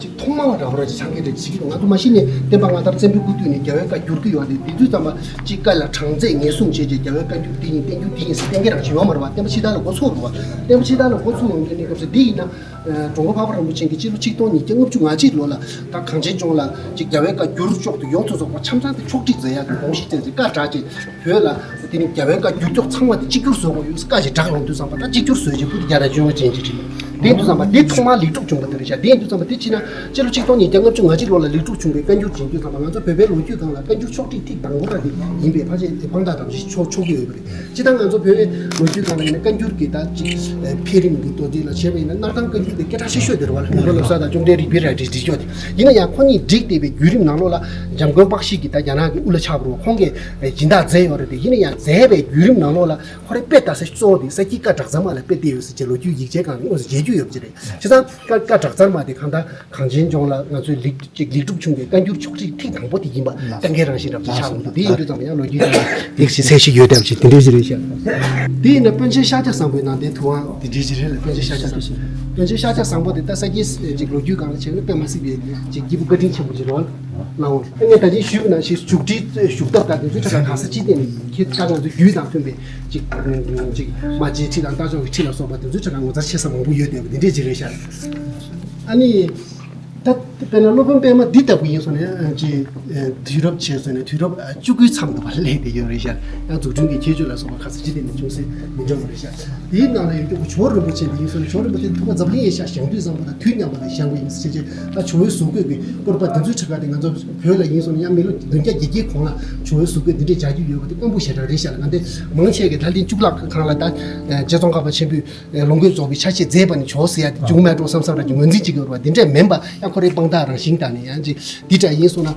ཅིག་ཐོག་མ་བ་འདྲ་བོ་ར་ཅིག་ཆགས་ཀྱི་རེད་ཅིག་ང་ཚོ་མ་གཞི་ནས་བསྟན་པ་སྔ་དར་བཙན་པོའི་སྐུ་དུས་ནས་རྒྱལ་བའི་བཀའ་བསྒྱུར་གྱི་ཡོད་དེ་དེ་དུས་ཙམ་པ་ཅིག་བཀའ་ལ་གྲངས་ཚད་ངེས་བཟུང་བྱས་རྗེས་རྒྱལ་བའི་བཀའ་འགྱུར་འདི་ཡིན་བསྟན་འགྱུར་འདི་ཡིན་ཟེར་གཏན་འཁེལ་རང་ཞིག་ཡོད་མ་རེད་བ། བསྟན་པ་ཕྱི་དར་ལ་འགོ་ཚུགས་རེད་བ། བསྟན་པ་ཕྱི་དར་ལ་འགོ་ཚུགས་ཡོང་དུས་གནས་སྐབས་སུ་འདི་ཡིན་ན། འགྲོ་མགོན་འཕགས་པ་རིན་པོ་ཆེ་གིས་སྤྱི་ལོ་ཆིག་སྟོང་ཉིས་བརྒྱ་ལྔ་བཅུ་ང་གཅིག་ལོ་ལ་ད་གངས་ཅན་ལྗོངས་ལ་ཅིག་རྒྱལ་བའི་བཀའ་བསྒྱུར་ཆོག་ཏུ་ཡོངས་སུ་རྫོགས་པ་ཆ་ཚང་དེ་ཕྱོགས་སྒྲིག་མཛད་ཡག་གི་དགོངས་གཞི་བསྟན་ཏེ་བཀའ་བསྒྲགས་རྗེས་བོད་ལ་དེ་ནི་རྒྱལ་བའི་བཀའ་བསྒྱུར་ཆོག་ཚང་མ་དེ་གཅིག་གྱུར་བཟོ་དགོས་ཡོད་ཟེར་བཀའ་ཞིག་བསྒྲགས་ཡོང་དུས་ཙམ་པ་ད་གཅིག་གྱུར་བཟོས་རྗེས་སྐུ་དེ་རྒྱ་ནག་བཅོ་ལྔ་ཅན་གྱི་ཁྲིད། དེ་ཡིན་དུས་ཙམ་པ་དེ་ཐོག་མར་ལེགས་གྲུབ་བྱུང་བ་དེ་རེད་ཤག་དེ་ཡིན་དུས་ཙམ་པ་དེ་ཕྱིན་ན་སྤྱི་ལོ་ཆིག་སྟོང་ཉིས་བརྒྱ་ལྔ་བཅུ་ང་གཅིག་ལོ་ལ་ལེགས་གྲུབ་བྱུང་བའི་བཀའ་འགྱུར་བྱེད་དུས་ཙམ་པ་ང་ཚོ་བོད་པའི་ལོ་རྒྱུས་སྒང་ལ་བཀའ་འགྱུར་ཕྱོགས་སྒྲིག་ཐིག་དང་པོ་ར་དེ་ཡིན་པས་ཕལ་ཆེར་དེ་དཔང་རྟགས་དང་ཅིག་ཆོག་ཆོག་གི་ཡོད་པ་རེད། སྤྱིར་བཏང་ང་ཚོ་བོད་པའི་ལོ་རྒྱུས་སྒང་ལ་ཡིན་ན་བཀའ་འགྱུར་གྱི་ད་ཅིག་འཕེལ་རིམ་གྱི་མདོར་བསྡུས་ལ་བྱས་པ་ཡིན་ན་སྣར་ཐང་བཀའ་འགྱུར་དེ་སྐད་གྲགས་ཆེ་ཤོས་དེ་རེད་བ། ལྷོ་བློ་བཟང་དང་བཅོམ་ལྡན་རིག་པའི་རལ་གྲིས་བྲིས་ཆོག་དེ་ཡིན་ན་ཡང་ཁོ་གཉིས་བསྒྲིགས་བསྡད་པའི་བརྒྱུད་རིམ་ནང་ལོགས་ལ་འཇམ་མགོན་པཀྴི་གིས་ད་རྒྱ་ནག་གི་དབུ་བླ་ཆགས་པ་རེད་བ། ཁོང་གིས་སྦྱིན་བདག་མཛད་ཡོད་རེད་དེ། ཡིན་ན་ཡང་མཛད་པའི་བརྒྱུད་རིམ་ནང་ལོགས་ལ་ཁོ་རའི་དཔེ་ལྟ་ས་གཙོ་བོ་དེ་ས་སྐྱའི་བཀའ་བྲག་ཚང་མ་ལ་དཔེ་བལྟས་ཡོད་ཟེར་བྱས་ལོ་རྒྱུས་ཡིག་ཆའི་སྒང་ནས་དངོས་སུ་མཇལ་རྒྱུ་ཡོད་པ་ཅིག་རེད། བྱས་ཙང་བཀའ་བཀའ་བྲག་ཚང་མ་དེ་གང་ལྟར་གངས་ཅན་ལྗོངས་ལ་ང་ཚོའི་ལེགས་ཅིག་ལེགས་གྲུབ་བྱུང་བའི་བཀའ་འགྱུར་ཕྱོགས་སྒྲིག་ཐིག་དང་པོ་དེ་ཡིན་པ་ལགས་གཏན་འཁེལ་རང་བཞིན་འདྲ་པོ་ཅིག་ཆགས་འདུག་དེ་ཡིན་དུས་ཙམ་ཡང་ལོ་རྒྱུས་ཀྱི་ལེགས་ཤིག་གསལ་ཞིག་ཡོད་བསྡད་པ་ཅིག་དེ་འདྲའི་ཞིག་རེད་ཤག་དེ་ཡིན་ན་པཎ་ཆེན་ཤཱཀྱ་བཟང་པོའི་ནང་བསྟན་ཐུབ་དབང་དེ་འདྲའི་ཞིག་རེད་ལ། པཎ་ཆེན་ཤཱཀྱ་བཟང་པོ། པཎ་ཆེན་ཤཱཀྱ་བཟང་པོ་དེ་ད་ས་སྐྱའི་ཅིག་ལོ་རྒྱུས་སྒང་ལ་བྱས་ན་དཔེ་མ་སྲིད་པའི་ཅིག་སྐྱེས་བུ་བཀའ་དྲིན་ཆེན་པོ་ཅིག་རེད་བ། ལའོ། ངས་ད་ཅི་ཞུས་པ་ནང་བཞིན་བཞུགས་ཁྲི་བཞུགས་ཐབས་དང་དེ་ཚོའི་ཕྲ་རགས་ག་ས་ཅི་སྟེང་ནས་ཁྱེད་ད་ང་ཚོའི་རྒྱུད་དང་མཐུན་པའི་ཅིག་ཅིག་རྨ་རྗེའི་ཁྲི་དང་རྟ་མཆོག་གི་ཁྲི་ལ་སོགས་པ་དེ་ཚོའི་ཕྲ་རགས་ངོ་མཚར་ཆེ་ས་མང་པོ་ཡོད་བསྡད་པ་འདི་འདྲས་ཅིག་རེད་ཤག་ཨ་ནི། ད་དཔེར་ན་སློབ་དཔོན་པད་མ་འདི་ལྟ་བུ་ཡིན་སོང་ན་ཅིག་དུས་རབས་བྱས་སོང་ན་དུས་རབས་བཅུ་དགུའི་མཚམས་དུ་བ་སླེབས་བསྡད་ཡོད་རེད་ཤག་ཡང་འཛུགས་སྐྲུན་གྱི་ཁྱད་ཆོས་ལ་སོགས་པ་ག་ས་ཅི་སྟེང་ནས་ཅུང་ཟད་མི་འདྲ་བ་རེད་ཤག་དེའི་ནང་ལ་ཡོད་རྒྱུ་ཇོ་བོ་རིན་པོ་ཆེ་འདི་ཡིན་སོང་ན་ཇོ་བོ་རིན་པོ་ཆེ་ཐུབ་པ་འཛམ་གླིང་ཡེ་ཤ་ཞང་དུས་བཟང་པོ་དང་དུས་མཉམ་པ་ལ་བཞེངས་པ་ཡིན་ཟེར་བྱས། ད་ཇོ་བོའི་གཟུགས་བཀོད་ཀྱི་སྐོར་པ་འདི་ཚོའི་ཕྲ་རྒྱས་དེ་ང་ཚོ་བོད་ལ་ཡིན་སོང་ན་ཡང་མི་ལོ་བདུན་བརྒྱ་བརྒྱད་བརྒྱའི་གོང་ལ་ཇོ་བོའི་གཟུགས་བཀོད་འདི་འདྲས་མཇལ་རྒྱུ་ཡོད་པ་དེ་དཀོན་པོ་ཞེ་དྲག་རེད་ཤག་ལ། ང་འདི་མང་ཆེ་གི་ད་ལན་གཙུག་ལག་ཁང་ལ་ད་རྗེ་ཙོང་ཁ་པ་ཆེན་པོས་ལོངས་སྐུ་རྫོགས་པའི་ཆ་ཤས་མཛད་པ་ནི་ཇོ་བོ་ཟེར་ཡ་དེ་བྱུང་མེད་འགྲོ་བསམ་བསམ་ར་གི་ངོས་འཛིན་བྱེད་ཀྱི་ཡོད་རེད་བ། དེ་འདྲས་མིན་པ་ཡང་ཁོ་རའི་དཔང་རྟགས་རང་བཞིན་དང་ནི་ཡང་ཅིག་འདི་འདྲ་ཡིན་སོང་ན།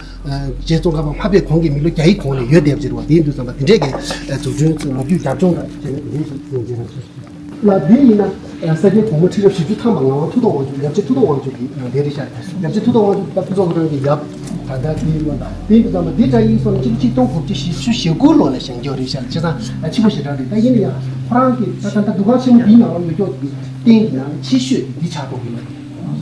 རྗེ་ཙོང་ཁ་པ་མ་ཕེབས་གོང་གི་མི་ལོ་བརྒྱ་ཡི་གོང་ནས་ཡོད་བསྡད་པ་ཅིག་རེད་བ། དེ་ཡིན་དུས་ཙམ་པ་དེ་འདྲས་ཀྱི་འཛུགས་སྐྲུན་ལོ་རྒྱུས་རྒྱབ་ལྗོངས་དང་བཅས་ནས་དེ་འདྲས་ཀྱི་ལ་དེ་ཡིན་ན། ས་སྐྱའི་གོང་མ་ཁྲི་རབས་བཞི་བཅུ་ཐམ་པ་ངག་དབང་ཐུབ་བསྟན་དབང་ཕྱུག་ཡབ་རྗེ་ཐུབ་བསྟན་དབང་ཕྱུག་གི་ནང་དེ་རེད་ཤག་ཡབ་རྗེ་ཐུབ་བསྟན་དབང་ཕྱུག་ད་ཕུན་ཚོགས་ཁོ་རང་གི་ཡབ་ད་ལྟ་དེའི་ལོ་དང་དེ་ཡིན་དུས་ཙམ་པ་འདི་འདྲ་ཡིན་སོང་ན་གཅིག་གཅིག་སྟོང་དགུ་བརྒྱ་བཞི་བཅུ་ཞེ་དགུ་ལོ་ལ་བཞེངས་ཀྱི་ཡོད་རེད་ཤག་བྱས་ཙང་ཕྱི་པོ་ཞེ་དྲག་རེད། ད་ཡིན་ན་ཡང་ཁོ་རང་གི་ད་ད་ལྟ་འདུ་ཁང་ཆེན་མོ་འདིའི་ནང་ལ་ཡོད་ཀྱོག་གི་རྟེན་གྱི་ནང་ནས་ཆེ་ཤོས་དེ་འདི་ཆགས་ཐུབ་ཀྱི་ཡོད་རེད།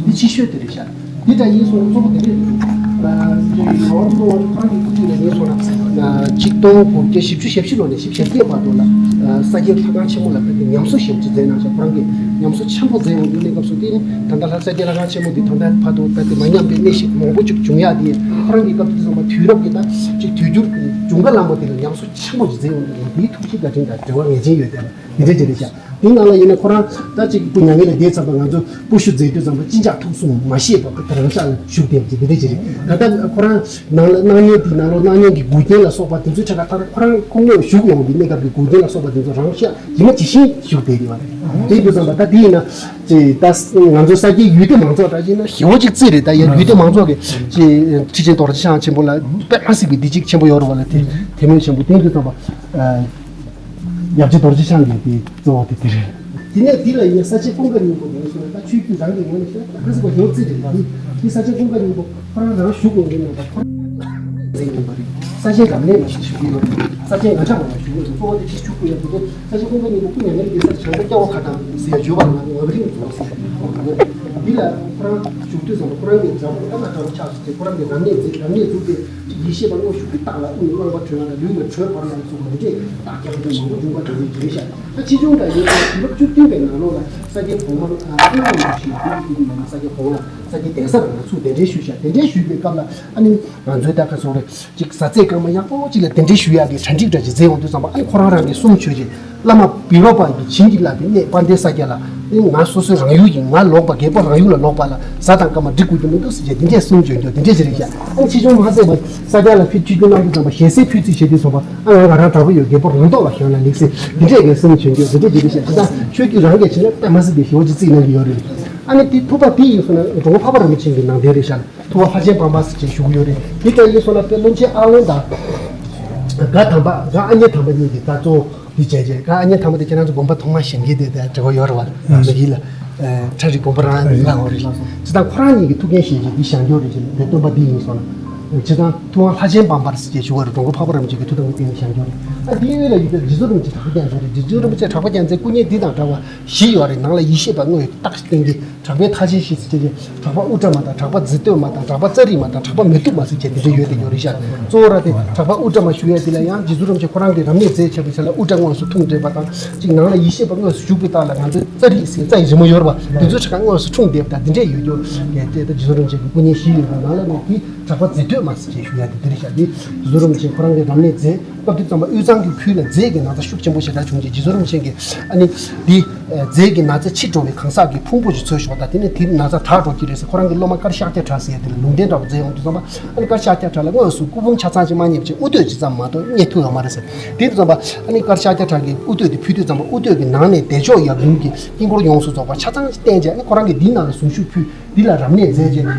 འདི་ཆེ་ཤོས་དེ་རེད་ཤག་འདི་འདྲ་ཡིན་སོང་ན་གཙོ་བོ་དེ་རེད། ང་ཚོ་ཁོ་རང་གི་སྐུ་དུས་ལ་ཡིན་སོང་ན་གཅིག་སྟོང་དགུ་བརྒྱ་བཞི་བཅུ་ཞེ་བཞི་ལོ་ནས་བཞི་བཅུ་ཞེ་བརྒྱད་བར་དུ་ལ་ས་སྐྱའི་ལྷ་ཁང་ཆེན་མོ་ལ་ད་ལྟ་ཉམས་གསོ་ཞེ་པོ་ཅིག་མཛད་གནང་ཤག་ཁོ་རང་གིས་ཉམས་གསོ་ཆེན་པོ་མཛད་ཡོང་དུས་གནས་སྐབས་སུ་དེ་ནི་ད་ལྟ་ལྷ་ས་སྐྱའི་ལྷ་ཁང་ཆེན་མོ་འདི་ད་ལྟ་བར་དུ་ད་ལྟ་མ་ཉམས་པའི་གནས་ཤིག་མང་པོ་ཅིག་བྱུང་ཡག་དེ་ཁོ་རང་གི་སྐབས་དུས་ཙམ་པ་དུས་རབས་ཀྱི་ད་ཅིག་དུས་འགྱུར་འབྱུང་ཁ་ལམ་པོ་དེ་ལ་ཉམས་གསོ་ཆེན་པོ་ཞིག་མཛད་ཡོང་དུས་འདིའི་ཐུགས་རྗེ་བཀའ་དྲིན་དང་འབྲེལ་བ་ངེས་ཅན་ཡོད་དེ་ལ་འདི་འདྲ་ཅིག་རེད་ཤག་འདི་ནང་ལ་ཡིན་ན་ཁོ་རང་ད་ཅིག་སྐུ་མྱ་ངན་ལས་འདས་ཙམ་པ་ང་ཚོ་སྤོ་བཤུད་མཛད་དུས་ཙམ་པ་གཅིན་སྐྱག་ཐུག་གསུམ་མ་ཤེས་པ་ད་རང་ཤག་ལ་བཞུགས་བསྡད་པ་ཅིག་འདི་འདྲ་ཅིག་རེད། ད་ལྟ་ཁོ་རང་ནང་ལ་སྣང་བརྙན་འདི་ནང་ལོགས་སྣང་བརྙན་གྱི་མགུལ་རྒྱན་ལ་སོགས་པ་དེ་ཚོའི་ཕྲ་རྒྱས་ད་ཁོ་རང་སྐུ་ངོ་བཞུགས་ཡོང་གི་གནས་སྐབས་ཀྱི་མགུལ་རྒྱན་ལ་སོགས་པ་དེ་ཚོ་རང་ཤག་ཇི་མ་ཇི་བཞིན་བཞུགས་བསྡད་ཡོད་རེད། དེ་ཡིན་དུས་ཙམ་པ་ད་འདི་ཡིན་ན་ཅིག་ད་ང་ཚོ་ས་སྐྱའི་ཡུལ་སྡེ་མང་ཚོགས་འདྲ་ཞིག་ན་ཞེ་བོ་ཅིག་བརྩིས་རེད། ད་ཡང་ཡུལ་སྡེ་མང་ཚོགས་ཀྱི་ཅིག་ཁྲི་ཆེན་རྡོ་རྗེ་འཆང་ཆེན་པོ་ལ་དཔེ་མ་སྲིད་པའི་བདེ་སྐྱིད་ཆེན་པོ་ཡོད་རེད་བ་ལ་དེ་དེ་མོས་ཆེན་པོ་དེ་ཡིན་དུས་ཙམ་པ། ཡབ་རྗེ་རྡོ་རྗེ་འཆང་གི་དེ་གཙོ་བོ་དེ་དེ་རེད། དེ་ནས་འདི་ལ་ཡིན་ས་སྐྱའི་ཀུན་དགའ་སྙིང་པོ་དེ་ཡིན་སོང་ན་ད་ཆོས་བརྒྱུད་རང་གི་ངོས་ནས་བཤད་ན་ཁ་སང་བ་ཡོད་ཚིག་རེད། ད་འདི་འདི་ས་སྐྱའི་ཀུན་དགའ་སྙིང་པོ་ཁོ་རང་རང་བཞུགས་ཡོང་གི་མེད་པ་ཁོ་རང་མཛད་ཡིན་པ་རེད། ས་ཆེན་རབ་གནས་མ་ཞིག་བཞུགས་ཀྱི་ཡོད་རེད། ས་ཆེན་ང་འདྲ་བ་ལ་བཞུགས་ཡོད་རེད། གཙོ་བོ་དེ་ཅི་བཞུགས་དགོས་ཡ་དེ་ས་སྐྱའི་ཀུན་དགའ་སྙིང་པོ་སྐུ་མྱ་ངན་ལས་འདས་ས་བྱང་ས་སྐྱ་བོ་ཁ་ཐང་ཟེར་ཡ་བརྗོད་པ་ལ་ང་ང་བ་རིང་རྫོགས་ཟེར་ཡ་འདི་ལ་ཁོ་རང་བཞུགས་དུས་ཙམ་པ་ཁོ་རང་གི་འདྲ་པོ་ལྟ་ན་འདྲ་པོ་ཆགས་སོང་ཚེ་ཁོ་རང་གི་རབ་གནས་མཛད་རབ་གནས་བཙུགས་ཏེ། ཡེ་ཤེས་པ་དངོས་ཞུགས་ཀྱི་རྟགས་ལ་དབུ་ནས་རླངས་པ་བྲོས་ལ་ལུས་ལ་དྲོད་འབར་ལ་སོགས་པ་འདི་འདྲས་རྟགས་རྒྱ་ཆེ་མང་པོ་འབྱུང་བ་དེ་ཡིན་རེད་ཤག་ད་ཕྱིས་འབྱུང་འདྲ་ཡོད་ན་དུས་རབས་བཅུ་བདུན་པའི་ནང་ལོགས་ལ་ས་སྐྱའི་གོང་མ་ཨ་ཨ་ནུ་ཞེས་པའི་དུས་ཀྱི་ནང་ལ་ས་སྐྱའི་གོང་ལ་ས་སྐྱའི་གདན་ས་རང་ལ་ཚུར་གདན་འདྲེན་ཞུས་ཤག་གདན་འདྲེན་ཞུས་པའི་སྐབས་ལ་ཨ་ནི་ང་ཚོའི་ད་ག་སོང་རེད་ཅིག་ཟ་ཚེས་སྐར་མ་ཡག་པོ་ཅིག་ལ་གདན་འདྲེན་ཞུ་ཡག་གི་གྲ་སྒྲིག་འདྲ་ཅིག་མཛད་ཡོང་དུས་ཙམ་པ་ཨ་ནི་ཁོ་རང་རང་གི་གསུང་ཆོས་ཅིག་བླ་མ་བི་མ་པ་ཡི་བྱིན་གྱིས་བརླབས་པའི་གནས་དཔལ་ལྡན་ས་སྐྱ་ལ། ཨེ་ང་སོ་སོའི་རང་ཡུལ་ཡིན། ང་ལོག་པ་རྒད་པོ་རང་ཡུལ་ལ་ལོག་པ་ལ་ཟ་དང་སྐར་མ་འགྲིག་དགོས་ཀྱི་མི་འདུག་ཟེར་བྱས་འདི་འདྲས་གསུང་བྱོན་རྒྱུ་འདི་འདྲས་ཞིག་རེད་ཤག་ཨ་ཕྱིས་བྱུང་མ་ཟད་པ་ས་སྐྱ་ལ་ཕེབས་ཆིབས་བསྒྱུར་གནང་དུས་ཙམ་པ་ཞལ་གསེར་ཕུལ་རྩིས་བྱེད་དུས་ཙམ་པ་ཨ་ང་ང་རང་དྲག་པོ་ཡོད། རྒད་པོ་རང་ཐོག་ལ་བཞག་ན་ལེགས་ཟེར་འདི་འདྲས་ཀྱི་གསུང་བྱོན་རྒྱུ་འདི་འདྲས་ཞིག་རེད་ཤག་ད་ཆོས་བརྒྱུད་རང་གིས་བྱས་ན་དཔེ་མ་སྲིད་པའི་ཞེ་བོ་ཅིག་བརྩིས་གནང་གི་ཡོད་རེད། ཨ་ནི་དེ་ཐུབ་པ་དེ་ཡིན་སོང་ན་འགྲོ་མགོན་འཕགས་པ་རིན་པོ་ཆེ་གི་ནང་དོན་རེད་ཤག་ཐུབ་པ་ལྷ་ཆེན་འབར་འབར་ཟེར་བྱས་ཞུ་གི་ཡོད་རེད། དེ་ལྟར་ཡིན་སོང་ན་དཔེ་བློན་ཆེན་ཨ་ལོན་དང་། དགའ་དམ་པ་དགའ་ཨ་མྱེས་དམ་པ་གཉིས་ཀྱིས་ད་གཙོ་བོ་འདི་བྱས་རྗེས་དགའ་ཨ་མྱེས་དམ་པ་དེ་ཁྱེད་རང་ཚོ་དགོན་པ་ཐོག་མ་བཞེངས་མཁན་དེ་དང་འབྲེལ་བ་ཡོད་རེད་བ། ལ་ཡིན་ལ། ཁྲ་རི་དགོན་པ་རང་ལ་འོ་རེད། ཇི་ལྟར་ཁོ་རང་གཉིས་ཀྱི་ཐུགས་འགན་བཞེས་རྗེས་འདི་བཞེངས་རྒྱུ་རེད་ཅེས་འདི་སྟོན་པ་འདི་ཡིན་སོང་ན། ཇི་ལྟར་ཐུབ་དབང་ལྷ་ཆེན་འབར་འབར་ཟེར་བྱས་ཞུ་བ་རེད། འགྲོ་མགོན་འཕགས་པ་རིན་པོ་ཆེ་གི་ཐུགས་དམ་གྱི་རྟེན་ལ་བཞེངས་རྒྱུ་རེད། ཨ་འདིའི་དབུས་ལ་ཡོད་པའི་རྗེ་བཙུན་རིན་པོ་ཆེ་གྲགས་པ་རྒྱ་མཚོ་རེད། རྗེ་བཙུན་རིན་པོ་ཆེ་གྲགས་པ་རྒྱ་མཚོའི་སྐུ་བརྙན་འདི་དང་འདྲ་བ་བཞི་ཡོད་རེད། ནང་ལ་ཡེ་ཤེས་པ་དངོས་རྟགས་ཤིག་བསྟན་གྱི། གྲགས་པའི་ཐ་ཆེན་བཞི་ཟེར་བྱས་ཏེ་གྲགས་པ་དབུ་སྐྲ་མ་དང་གྲགས་པ་མཛེས་སྟོད་མ་དང་གྲགས་པ་ཙ་རི་མ་དང་གྲགས་པ་མེ་ཏོག་མ་ཟེར་བྱས་དེ་འདྲ་ཡོད་དེ་ཡོད་རེད་ཤག་གཙོ་བོ་ར་དེ་གྲགས་པ་དབུ་སྐྲ་མ་ཞུ་ཡས་དེ་ལ་ཡང་རྗེ་བཙུན་རིན་པོ་ཆེ་ཁོ་རང་གི་རབ་གནས་མཛད་ཆགས་པའི་ཆ་ལ་དབུ་སྐྲ་དངོས་སུ་འཁྲུངས་བསྡད་པ་དང་གཅིག་ནང་ལ་ཡེ་ཤེས་པ་དངོས་སུ་བཞུགས་པའི་རྟགས་ལ་ང་ཚོའི་ཙ་རི་ཟེར་རྩྭ་ཡི་རི་མོ་ཡོད་རེད་བ། དེ་ཚོའི་ཁྲ་ཁ་དངོས་སུ་འཁྲུངས་བསྡད་པ་དང་དེ་འདྲས་ཡོད་རྒྱུ་དེ་དེ་ད་རྗེ་བཙུན་རིན་པོ་ཆེ་གི་སྐུ་བརྙན་བཞི་ཡོད་པ་ནང་ལ་ནི་དེ་གྲགས་པ་མཛེས་སྟོད་མ་ཟེར་བྱས་ཞུ་ཡས་དེ་འདི་རེད་ཤག་དེ་རྗེ་བཙུན་རིན་པོ་ཆེ་ཁོ་རང་གི་རབ་གནས་མཛད་སྐབས་དེ་ཙམ་པ་དབུས་གཙང་གི་ཁུལ་ལ་མཛད་ཀྱི་ན་ཚ་ཤུགས་ཆེན་པོ་ཞེ་དྲག་བྱུང་རྗེས་རྗེ་བཙུན་རིན་པོ་ཆེ་གིས་ཨ་ནི་འདི། རྫས་ཀྱི་ན་ཚ་ཕྱི་འགྲོ་བའི་གང་ཟག་གི་ཕུང་པོ་ཞིག་འཚོལ་ཞོག་དང་། དེ་ནས་དེ་ན་ཚ་དྲག་འགྲོ་གི་རེད་ཟེར། ཁོ་རང་གི་སློབ་མ་དཀར་ཤཱཀྱ་གྲགས་ཟེར་ཡ་དེ་ལ་ལུང་བསྟན་འདྲ་པོ་མཛད་ཡོང་དུས་ཙམ་པ། ཨ་ནི་དཀར་ཤཱཀྱ་གྲགས་ལ་དངོས་སུ་སྐུ་ཕུང་ཆ་ཚང་ཅིག་མ་རྙེད་པ་བྱས། དབུ་སྟོད་ཅིག་ཙམ་མ་གཏོགས་རྙེད་ཐུབ་ཡོད་མ་རེད་ཟེར། དེ་དུས་ཙམ་པ་ཨ་ནི་དཀར་ཤཱཀྱ་གྲགས་ཀྱིས་དབུ་སྟོད་དེ་ཕུལ་དུས་ཙམ་པ། དབུ་སྟོད་ཀྱི་ནང་ནས་བདེ་མཆོག་ཡབ་ཡུམ་གྱི་དཀྱིལ་འཁོར་ཡོངས་སུ་རྫོགས་པ་ཆ་ཚང་ཅིག་བསྟན་བྱས། ཨ་ནི་ཁོ་རང་གིས་འདིའི་ནང་ལ་གཟུངས་གཞུག་ཕུལ། འདི་ལ་རབ་གནས་མཛད་རྗེས་ནི།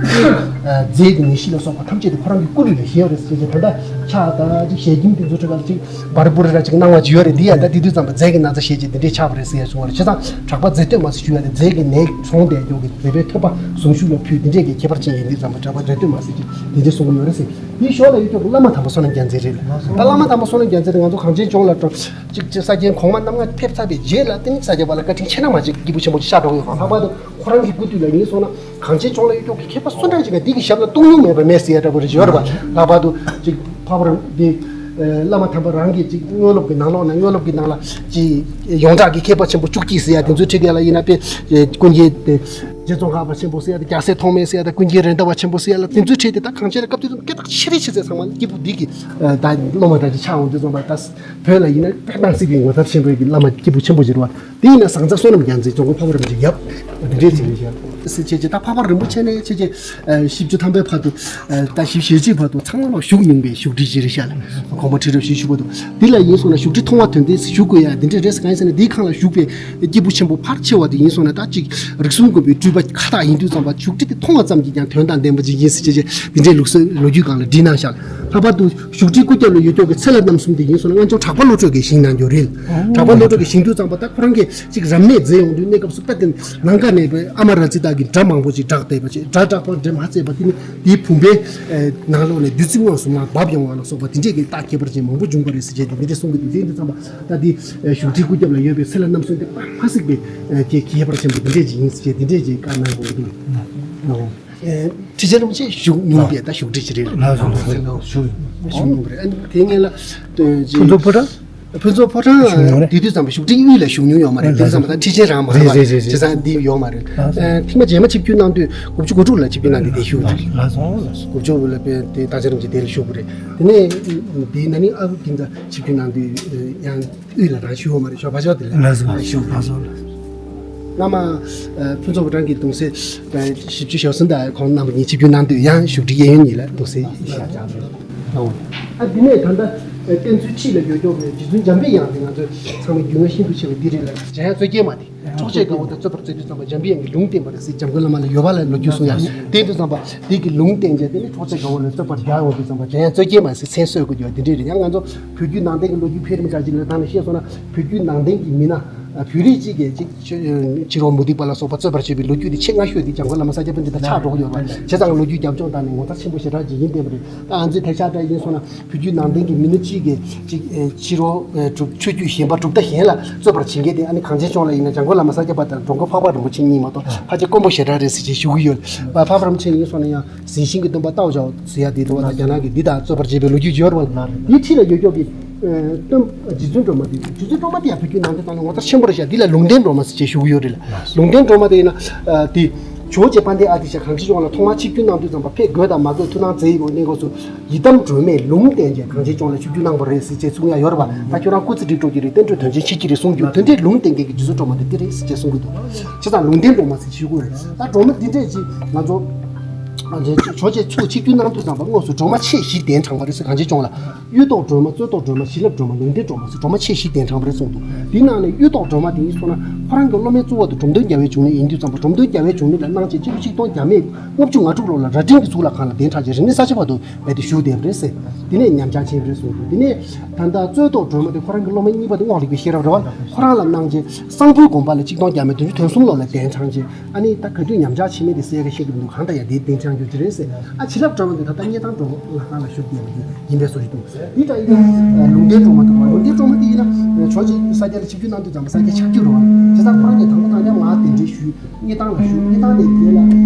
རྫས་ཀྱི་ནད་གཞི་ལ་སོགས་པ་ཐམས་ཅད་དེ་ཁོ་རང་གི་སྐུ་ལུས་ལ་བཞེས་པ་རེད་ཟེར་བྱས། ད་ལྟ་ཕྱག་དང་ཅིག་ཞལ་ཁྱིམ་དེ་ཚོ་ཁྲོད་ལ་ཅིག་འབར་འབུར་ར་ཅིག་སྣང་བ་ཅིག་ཡོད་རེད། འདི་ཡང་ད་དེ་དུས་ཙམ་པ་རྫས་ཀྱི་ན་ཚ་ཞེས་བྱས་དེ་འདྲས་ཆགས་པ་རེད་ཟེར་ཡ་བྱུང་བ་རེད། བྱས་ཙང་གྲགས་པ་རྫས་སྟོད་མ་ཟེར་ཞུ་ཡ་དེ་རྫས་ཀྱི་ནད་སོང་བསྡད་ཀྱོག་གི་རྫས་པའི་ཐོད་པ་གཟུངས་གཞུག་ལ་ཕུལ། དེ་འདྲས་ཀྱི་ཁྱད་པར་ཅན་ཡིན་དུས་ཙམ་པ་གྲགས་པ་རྫས་སྟོད་མ་ཟེར་གྱི་དེ་འདྲས་གསུང་གི་ཡོད་རེད་ཟེར། དེའི་ཞོར་ལ་ཡོད་ཀྱོག་གི་བླ་མ་དམ་པ་བསོད་ནམས་རྒྱལ་མཚན་རེད། ད་བླ་མ་དམ་པ་བསོད་ནམས་རྒྱལ་མཚན་དེ་ང་ཚོ་གངས་ཅན་ལྗོངས་ལ་ཅིག་ཅིག་ས་ཆེན་གོང་མ་རྣམ་ལྔ་ཕེབས་ཚར་བའི་རྗེས་ལ་དེ་ནི་ས་སྐྱ་པ་ལ་བཀའ་དྲིན་ཆེ་ན་མ་ཆེ་སྐྱེས་བུ་ཆེན་པོ་ཅིག་ཤར་འགྲོ་གི་ཡོད་པ། ལྷག་པར་དུ་ཁོ་རང་གི་སྐུ་དུས་ལ་ཡིན་སོང་ན་གངས་ཅན་ལྗོངས་ལ་ཡོད་ཀྱོག་གི་མཁས་པ་སུ་འདྲ་ཅིག་གིས་འདི་གི་ཞབས་ལ་གཏོང་མྱོང་མེད་པ་མེད་ཟེར་ཡ་འདྲ་པོ་རེ་ཡོད་རེད་པ། ལྷག་པར་དུ་ཅིག་འཕགས་པ་རིན་འདི་བླ་མ་དམ་པ་རང་གིས་ཅིག་དངོས་སློབ་ཀྱི་ནང་ལོགས་ནས་དངོས་སློབ་ཀྱི་ནང་ལ་ཅིག་ཡོངས་གྲགས་ཀྱི་མཁས་པ་ཆེན་པོ་བཅུ་གཅིག་ཟེར་ཡ་དེ་ཚོའི་གྲས་དེ་ལ་ཡིན་ན་དཔེ་ཀུན་མཁྱེན་དེ་རྗེ་ཙོང་ཁ་པ་ཆེན་པོ་ཟེར་ཡ་དེ། རྒྱལ་སྲས་ཐོགས་མེད་ཟེར་ཡ་དེ། ཀུན་མཁྱེན་རེད་མདའ་བ་ཆེན་པོ་ཟེར་ཡ་ལ། དེ་ཚོའི་གྲས་དེ་ད་གངས་ཅན་ལ་སྐབས་དེ་ཚོ་སྐད་གྲགས་ཆེ་རིགས་ཆེ་ཚད་ཚང་མ་སྐྱེས་བུ་འདི་གི་ད་སློབ་མ་འདྲ་ཅིག་ཆགས་འོང་དུས་ཙམ་པ། ད་བོད་ལ་ཡིན་ན་དཔེ་སྣང་སྲིད་པའི་ངོ་མཚར་ཆེན་པོའི་གི་བླ་མ་སྐྱེས་བུ་ཆེན་པོ་ཞིག་རེད་པ། དེ་ཡིན་ན་ཟངས་ཚ་བསོད་ནམས་རྒྱལ་མཚན་ཙོང་ཁ་འཕགས་པ་རིན་པོ་ཆེ་ཡབ་དེ་འདྲས་ཅིག་རེད་ཤག་ཟེར་བྱས་བྱས། ད་འཕགས་པ་རིན་པོ་ཆེ་ནས་བྱས་བྱས་བཞི་བཅུ་ཐམ་པའི་བར་དུ། ད་བཞི་བཅུ་ཞེ་གཅིག་བར་དུ་ཚང་མ་ལ་བཞུགས་མྱོང་བའི་བཞུགས་ཁྲི་ཅིག་རེད་ཤག་ལ། གོང་མ་ཁྲི་རབས་བཞི་བཅུ་བར་དུ་འདི་ལ་ཡིན་སོང་ན་བཞུགས་ཁྲི་མཐོང་བ་དོན་ལྡན་ཞུ་དགོས་ཡ་དེ་འདྲས་རེད་ཟེར། གང་ཡིན་ཟེར་ན་འདིའི་ཁང་ལ་བཞུགས་པའི་སྐྱེས་བུ་ཆེན་པོ་ཕལ་ཆེ་བ་དེ་ཡིན་སོང་ན་ད་ཅིག་རིགས་གསུམ་མགོན་པོའི་སྤྲུལ་པ་ཁ་བཏགས་ཡིན་དུས་ཙམ་པ་བཞུགས་ཁྲི་དེ་མཐོང་བ་ཙམ་གྱིས་ཀྱང་དོན་དང་ལྡན་པ་ཅིག་ཡིན་ཟེར་བྱས་བྱས་དེ་འདྲའི་ལུགས་སྲོལ་ལོ་རྒྱུས་སྒང་ལ་བྲིས་གནང་ཤག། ལྷག་པར་དུ་བཞུགས་ཁྲིའི་སྐུ་རྒྱབ་ལ་ཡོད་ཀྱོག་གི་ཚེ་ལྷ་རྣམ་གསུམ་དེ་ཡིན་སོང་ན་སྔོན་བྱོན་གྲགས་པ་བློ་གྲོས་ཀྱིས་བཞེངས་གནང་རྒྱུ་རེད། གྲགས་པ་བློ་གྲོས་ཀྱིས་བཞེངས་དུས་ཙམ་པ་ད་ཁོ་རང་གིས་ཅིག་རབ་གནས་མཛད་ཡོང་དུས་གནས་སྐབས་སུ་དཔེ་དེ་ནང་ཁ་ནས་ཨ་མ་ར་ཙི་ཏ་གི་སྒྲ་མང་པོ་ཅིག་བསྒྲགས་བསྡད་པ་ཅིག་སྒྲ་བསྒྲགས་པ་འགྲེམས་ཧ་ཚད་པ་དེ་ནི་དེའི་བུམ་པའི་ནང་ལོགས་ནས་བདུད་རྩི་མངོན་སུམ་ལ་བབས་ཡོང་བ་ལ་སོགས་པ་དེ་འདྲས་ཀྱི་རྟགས་ཁྱད་པར་ཅན་མང་པོ་བྱུང་བ་རེད་ཟེར་བྱས་ཏེ་འདི་འདྲས་གསུང་གི་འདུག་དེ་འདི་ཙམ་པ་ད་འདི་བཞུགས་ཁྲིའི་སྐུ་རྒྱབ་ལ་ཡོད་པའི་ཚེ་ལྷ་རྣམ་གསུམ་དེ་དཔེ་མ་སྲིད་པའི་ཁྱད་ཁྱད་པར་ཆེན་པོ་འདི་འདྲས་ཅིག་ཡིན་ཟེར་བྱས་འདི་འདྲས་ཅིག་བཀའ་གནང་དགོས་ཀྱི་འདུག་ཁྲི་ཆེན་རིན་པོ་ཆེ་བཞུགས་མྱོང་པའི་ད་བཞུགས་ཁྲི་ཅིག་རེད། ལགས་སོ། ལགས་སོ། བཞུགས་མྱོང་པ་རེད། ཨ་ནི་དེའི་སྔོན་ལ་ཕུན་ཚོགས་ཕོ་བྲང་། ཕུན་ཚོགས་ཕོ་བྲང་། བཞུགས་མྱོང་རེད། དེ་དུས་ཙམ་པ་བཞུགས་ཁྲིའི་དབུས་ལ་བཞུགས་མྱོང་ཡོད་མ་རེད། ལགས་སོ། དེ་ཙམ་པ་ད་ཁྲི་ཆེན་རང་མ་རེད་པ། རེད་རེད་རེད། བྱས་ཙང་འདི་ཡོད་མ་རེད། ལགས་སོ། ཨ་ཐེངས་མ་རྗེས་མ་ཆིབས་བསྒྱུར་གནང་དུས་དགུ་བཅུ་གོ་དྲུག་ལ་ཆིབས་བསྒྱུར་གནང་དུས་དེ་བཞུགས་པ་རེད། ལགས་སོ། ལགས་སོ། དགུ་བཅུ་ལ་དཔེ་དེ་སྟག་ཆ་རིན་ཆེན་དེ་ལ་བཞུགས་པ་རེད། དེ་ནས་དེའི་ན་ནིང་ཨ་ཁུ་སྐྱིད་ཟླ་ཆིབས་བསྒྱུར་གནང་དུས་ཡང་། དབུས་ལ་རང་བཞུགས་ཡོད་མ་རེད། ཞོགས་པ་ཞོགས་དེ་ལ། ལགས་སོ། ལགས་སོ། ཞུ། ལགས་སོ། ལགས་སོ། བླ་མ་ཕུན་ཚོགས་ཕོ་བྲང་གི་གདུང་སྲས་བཞི་བཅུ་ཞེ་གསུམ་དང་ཁོང་རྣམ་པ་གཉིས་ཆིབས་བསྒྱུར་གནང་དུས་ཡང་བཞུགས་ཁྲི་གཡས་གཡོན་གཉིས་ལ་གདུང་སྲས་ཞལ་བཞག་རེད། ཨ་འདི་ནས་ད་ལྟ་བསྟན་འཛིན་ཁྲི་ལ་ཡོད་ཀྱོག་པའི་རྗེ་བཙུན་འཇམ་པའི་དབྱངས་དེ་ང་ཚོས་ཚང་མས་རྒྱུས་མངའ་ཤིན་ཏུ་ཆེ་བ་འདི་རེད་ལ། འཇམ་དབྱངས་རྩོད་སྐྱེལ་མ་དེ། འཕྲོག་བྱེད་དགའ་བོ་དང་རྩོད་པར་མཛད་དུས་ཙམ་པ་འཇམ་པའི་དབྱངས་ཀྱིས་ལུང་བསྟན་པ་རེད་ཟེར་འཇམ་མགོན་བླ་མ་ལ་ཡོད་པ་ལ་ལོ་རྒྱུས་གསུང་ཡ། དེ་དུས་ཙམ་པ་དེ་གི་ལུང་བསྟན་བྱས་དེ་ནི་འཕྲོག་བྱེད་དགའ་བོ་ལ་རྩོད་པར་རྒྱག་ཡོང་དུས་ཙམ་པ་འཇམ་དབྱངས་རྩོད་སྐྱེལ་མ་ཟེར་མཚན་གསོལ་དགོས་ཀྱི་ཡོད། དེ་འདྲས་རེད། ཡང་ང་ཚོ་བོད་བརྒྱུད་ནང་བསྟན་གྱི་ལོ་རྒྱུས་ཕལ་རིམ་ཁག་ཅིག་ལ་ད་ནི་བཤད་སོང་ན་བོད་བརྒྱུད་ནང་བསྟན་གྱི་མི་སྣ་བོད་རིགས་གཅིག་གིས་གཅིག་ཕྱི་རོལ་མུ་སྟེགས་པ་ལ་སོགས་པ་རྩོད་པར་བྱེད་པའི་ལོ་རྒྱུས་དེ་ཆེས་སྔ་ཤོས་དེ་འཇམ་མགོན་བླ་མ་ས་སྐྱ་པཎྜི་ཏ་ཆགས་འགྲོ་གི་ཡོད་རེད། བྱས་ཙང་ལོ་རྒྱུས་རྒྱབ་ལྗོངས་དང་ནི་ངོ་མཚར་ཆེན་པོ་ཞེ་དྲག་ཅིག་ཡིན་བསྡད་པ་རེད། ད་ང་ཚོས་དེང་སང་འདྲ་ཡིན་སོང་ན་བོད་བརྒྱུད་ནང་བསྟན་གྱི་མི་སྣ་གཅིག་གིས་གཅིག་ཕྱི་རོལ་གྲུབ་ཆོས་བརྒྱུད་གཞན་པ་གྲུབ་མཐའ་གཞན་ལ་རྩོད་པར་བྱེད་མཁན་དེ་ཨ་ནི་གངས་ཅན་ལྗོངས་ལ་ཡིན་ན་འཇམ་མགོན་བླ་མ་ས་སྐྱ་པ་དང་འགྲོ་མགོན་འཕགས་པ་རིན་པོ་ཆེ་གཉིས་མ་གཏོགས་ཕལ་ཆེར་དཀོན་པོ་ཞེ་དྲག་རེད་ཟེར་ཅིག་ཞུ་གི་ཡོད། འཕགས་པ་རིན་པོ་ཆེ་ཡིན་སོང་ན་ཡང་། ཟིང་ཆེན་གྱི་སྟོན་པ་ཏའོ་ཞའོ་ཟེར་ཡ་དེ་འདྲ་བ་དང་རྒྱ་ནག་གི་འདི་དང་རྩོད་པར་བྱེད་པའི་ལོ་རྒྱུས་ཡོད་རེད་བ། དེའི་ཁྲིད་ལ་ཡོད་ཀྱོག་གི་སྟོན་རྗེ་བཙུན་སྒྲོལ་མ་དེ། རྗེ་བཙུན་སྒྲོལ་མ་དེ་ཡང་བོད་བརྒྱུད་ནང་བསྟན་ནང་ལ་ངོ་མཚར་ཆེན་པོ་རེད་ཤག། འདི་ལ་ལུང་བསྟན་སྒྲོལ་མ་ཟེར་བྱས་ཞུ་གི་ཡོད་རེད་ལ། ལུང་བསྟན་སྒྲོལ་མ་དེ་ཡིན་ན་དེ་ཇོ་བོ་རྗེ་དཔལ་ལྡན་ཨ་ཏི་ཤ་གངས་ཅན་ལྗོངས་ལ་ཐོག་མར་ཆིབས་བསྒྱུར་གནང་དུས་ཙམ་པ་ཕེབས་དགོས་དང་མ་དགོས་ཐུགས་སྣང་མཛད་ཡོད་པའི་གནས་སྐབས་སུ་ཡི་དམ་སྒྲོལ་མས་ལུང་བསྟན་བྱས་གངས་ཅན་ལྗོངས་ལ་ཆིབས་བསྒྱུར་གནང་བ་རེད་ཟེར་བྱས་གསུང་ཡ་ཡོད་རེད་བ། ད་ཁྱོད་རང་སྐུ་ཚེ་འགྲིག་འགྲོ་གི་རེད། བསྟན་འགྲོའི་དོན་ཆེན་འཆད་ཀྱི་རེད་གསུང་རྒྱུ་དེ་འདྲའི་ལུང་བསྟན་མཁན་གྱི་རྗེ་བཙུན་སྒྲོལ་མ་དེ་འདི་རེད་ཟེར་བྱས་གསུང་གི་འདུག། བྱས་ཙང་ལུང་བསྟན་སྒྲོལ་མ་ཟེར་ཞུ་དགོས་རེད། ད་སྒྲོལ་མ་འདི་འདྲས་ཅིག་ང་ཚོ་ཇོ་བོ་རྗེ་ཚུར་ཆིབས་བསྒྱུར་གནང་དུས་ཙམ་པ་དངོས་སུ་སྒྲོལ་མ་མཆེད་བཞི་གདན་དྲངས་པ་རེད་ཟེར། གངས་ཅན་ལྗོངས་ལ་གཡུ་ཐོག་སྒྲོལ་མ། རྩོད་ཐོག་སྒྲོལ་མ། བྱིན་རླབས་སྒྲོལ་མ། ལུང་བསྟན་སྒྲོལ་མ་ཟེར་སྒྲོལ་མ་མཆེད་བཞི་གདན་དྲངས་པ་རེད་གསུངས་འདུག། དེའི་ནང་ནས་གཡུ་ཐོག་སྒྲོལ་མ་དེ་ཡིན་སོང་ན་ཁོ་རང་གི་སློབ་མའི་གཙོ་བོ་དེ་འབྲོམ་སྟོན་རྒྱལ་བའི་འབྱུང་གནས་ཡིན་དུས་ཙམ་པ་འབྲོམ་སྟོན་རྒྱལ་བའི་འབྱུང་གནས་ལ་གནང་རྗེས་སྤྱི་ལོ་ཆིག་སྟོང་བརྒྱ་མེད་ལྔ་བཅུ་ང་དྲུག་ལོ་ལ་རྭ་སྒྲེང་གི་གཙུག་ལག་ཁང་ལ་གདན་དྲངས་རྗེས་རིག་གནས་གསར་བརྗེ་བར་དུ་རྦད་དེ་བཞུགས་བསྡད་པ་རེད་ཟེར། དེ་ནས་ཉམས་ཆག་ཕྱིན་པ་རེད་གསུངས་འདུག། དེ་ནས་ད་ལྟ་རྩོད་ཐོག་སྒྲོལ་མ་དེ་ཁོ་རང་གི་སློབ་མ་གཉིས་པ་དེ་རྔོག་ལེགས་པའི་ཤེས་རབ་རེད་བ། ཁོ་རང་ལ་གནང་རྗེས་གསང་ཕུའི་དགོན་པ་ལ་ཆིག་སྟོང་བརྒྱ་མེད་བདུན་ཅུ་དོན་གསུམ་ལོ་ལ་གདན་དྲངས་རྗེས། ཨ་ནི་ད་ག་དུས་ཉམས་ཆག་ཕྱིན་མིན་དེ་གསལ་ཁ་ཤེས་ཀྱི་མི་འདུག། གང་ལྟར་ཡང་དེའི་གདན་དྲངས་རྒྱུ་དེ་རེད་ཟེར། ཨ་བྱིན་རླབས་སྒྲོལ་མ་དེ་ད་ལྟ་སྙེ་ཐང་སྒྲོལ་མ་ལྷ་ཁང་ལ་བཞུགས་བསྡད་པ་དེ་ཡིན་པའི་བཟོ་ཞིག་འདུག། འདི་འདྲ་ཡིན་ན་ལུང་བསྟན་སྒྲོལ་མ་དང་ལུང་བསྟན་སྒྲོལ་མ་དེ་ཡིན་ན་ཇོ་བོ་རྗེ་ས་སྐྱ་ལ་ཆིབས་བསྒྱུར་གནང་དུས་ཙམ་པ་ས་སྐྱ་ཆགས་རྒྱུ་རེད་བ། བྱས་ཙང་ཁོ་རང་གིས་དང་པོ་དང་མཉམ་ང་གདན་འདྲེན་ཞུས། སྙེ་ཐང་ལ་བཞུགས། སྙེ་ཐང་ནས་དེ་ལ་